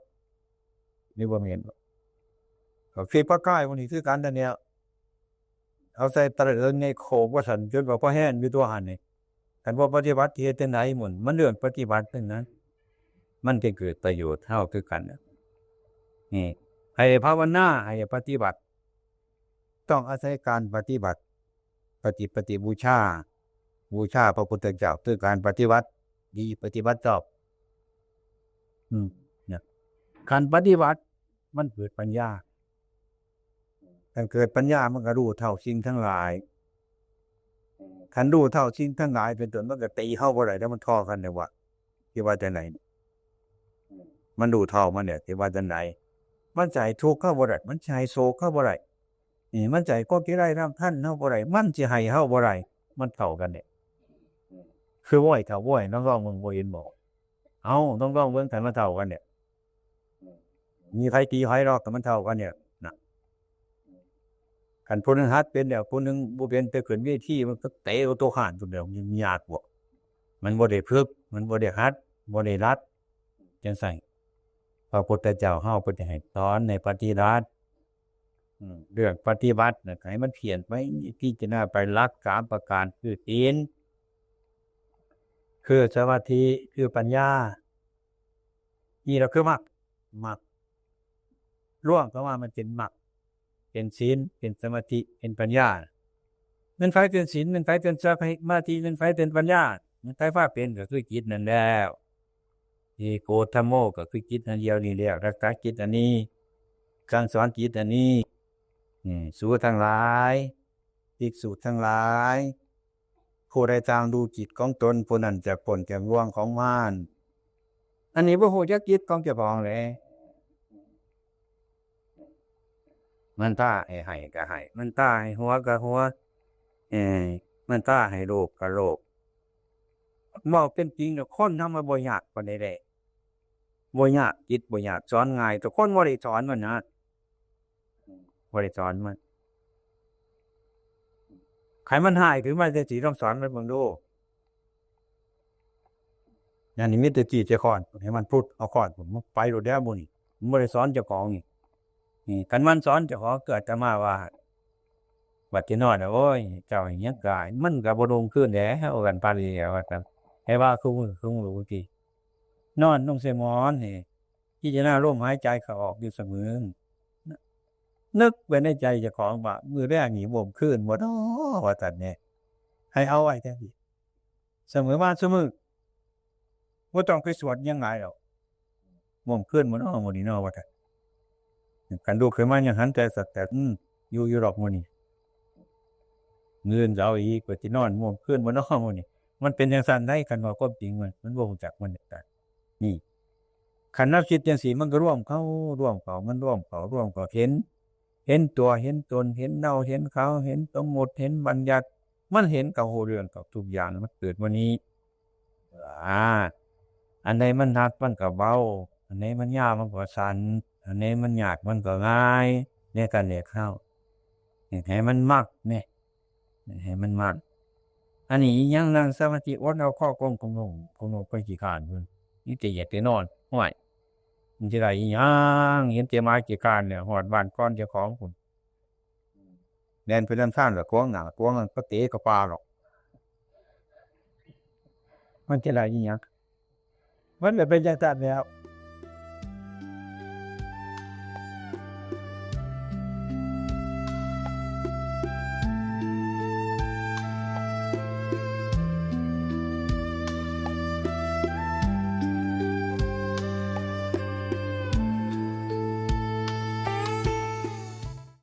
นี่บ่แม่นบ่ ก็คือปลาคายพวกนี้คือกันนั่นแหละ เอาใส่ตะเหลิงในโคกว่าซั่น จนว่าพอแห้งอยู่ตั๊วหั่นนี่ คันบ่ปฏิบัติสิเฮ็ดจั่งใดหมุน มันเรื่องปฏิบัติทั้งนั้น มันจะเกิดประโยชน์เฮาคือกันน่ะ นี่ ให้ภาวนา ให้ปฏิบัติ ต้องอาศัยการปฏิบัติ ปฏิ ปฏิบูชา บูชาพระพุทธเจ้า คือการปฏิบัติดี ปฏิบัติชอบ อืม เนี่ย การปฏิบัติ มันเกิดปัญญา คันเกิดปัญญามันก็รู้เท่าสิ่งทั้งหลาย คันรู้เท่าสิ่งทั้งหลายเป็นต้น มันก็ตีเฮาบ่ได้แล้ว มันท่อกันได้ว่า สิว่าจั่งใด อืม มันรู้เท่ามันเนี่ย สิว่าจั่งใด มันสิให้ทุกข์เฮาบ่ได้ มันสิให้โศกเฮาบ่ได้ นี่ มันสิให้ความขี้ร้ายรำคาญเฮาบ่ได้ มันสิให้เฮาบ่ได้ มันเท่ากันเนี่ย คือบ่ให้เท่า บ่ให้ ลอง ลองเบิ่ง บ่เห็นบ่ เอ้า ลอง ลองเบิ่ง คันมันเท่ากันเนี่ย มีไผตีไผดอก คันมันเท่ากันเนี่ย น่ะ คันผู้หนึ่งหัดเป็นแล้ว ผู้หนึ่งบ่เป็น ไปขึ้นเวที มันก็เตะเอาตัวข้านพุ้นแหล้ว มันยากบ่ มันบ่ได้ฝึก มันบ่ได้หัด บ่ได้หัด จั่งซั้น พระพุทธเจ้าเฮาเพิ่นจะให้สอนให้ปฏิบัติ อืม เรื่องปฏิบัติน่ะ ให้มันเพียรไป พิจารณาไป หลักสามประการ คือศีล คือสมาธิ คือปัญญา นี่ล่ะคือมรรค มรรค รวมเข้ามามันเป็นมรรค เป็นศีล เป็นสมาธิ เป็นปัญญา แม่นไผเป็นศีล แม่นไผเป็นสมาธิ แม่นไผเป็นปัญญา แม่นไผพาเป็นก็คือจิตนั่นแล้ว เอโกธัมโม ก็คือจิตอันเดียวนี่แหละ รักษาจิตอันนี้ สั่งสอนจิตอันนี้ อืม สูทั้งหลาย ภิกษุทั้งหลาย ผู้ใดตามดูจิตของตน ผู้นั้นจะพ้นจากบ่วงของมาร อันนี้บ่ฮู้จักจิตของเจ้าของเลย มันท้าให้ให้ก็ให้ มันท้าให้หัวก็หัว เออ มันท้าให้โลภก็โลภ เว้าเป็นจริงแล้ว คนเฮามันบ่ยากปานใดเด้ บ่ยาก จิตบ่ยาก สอนง่าย แต่คนบ่ได้สอนมันนะ บ่ได้สอนมัน คันมันฮ้ายขึ้นมาจั่งซี้ ลองสอนมันเบิ่งดู นั่นนี่มีแต่จี้ใส่ค้อน ให้มันพุดเอาค้อนพุ้น มันไปโลดแล้วหมู่นี่ มันบ่ได้สอนเจ้าของนี่ นี่ คันมันสอนเจ้าของ คืออาตมาว่า บัดสินอนน่ะ โอ้ย เจ้าเฮ็ดหยังกาย มันก็บ่ลงคืนแหล้ว ว่ากันปานนี้แหล้ว ว่าซั่น ให้ว่าคือมือคือมือติ นอนลงใส่หมอนนี่ พิจารณาลมหายใจเข้าออกอยู่เสมอ นึกไว้ในใจเจ้าของว่า มื้อแลงนี่ม่วนคืนบ่น้อ ว่าซั่นแหน่ ให้เอาไว้จั่งซี้ เสมอมาซุมื้อ บ่ต้องไปสวดหยังหลายดอก ม่วนคืนบ่น้อ มื้อนี้น้อ ว่าซั่น คันลุกขึ้นมายังหันแต่สักแต่ อืม อยู่อยู่ดอกมื้อนี้ มื้ออื่นก็เอาอีก ว่าสินอนม่วนคืนบ่น้อ มื้อนี้ มันเป็นจั่งซั้นได๋ คันว่าความจริงมัน มันบ่รู้จักมันจั่งซั้น นี่ คันเราคิดจั่งซี้ มันก็รวมเข้า รวมเข้า มันรวมเข้า รวมเข้า เห็น เห็นตัว เห็นตน เห็นเรา เห็นเขา เห็นสมมุติ เห็นบัญญัติ มันเห็นเข้าฮู้เรื่องเข้าทุกอย่าง มันเกิดมื้อนี้ อ่า อันใดมันหนักมันก็เบา อันใดมันยาวมันก็สั้น อันใดมันยากมันก็ง่าย ในการเรียนเฮา ให้มันมักแหน่ ให้มันมัก อันนี้อีหยัง นั่งสมาธิอดเอาคอโก่งโก่งโก่งโก่ง ไปขี้คร้านพุ้น มีแต่อยากแต่นอน โอ้ย มันสิได้อีหยัง เห็นแต่หมาขี้คร้านเนี่ย ฮอดบ้านก่อนเจ้าของพุ้น แล่นไปนำทางละ ขวางหน้าขวางหลัง เขาเตะเขาปาดอก มันสิได้อีหยัง มันเลยเป็นจั่งซั้นแหล้ว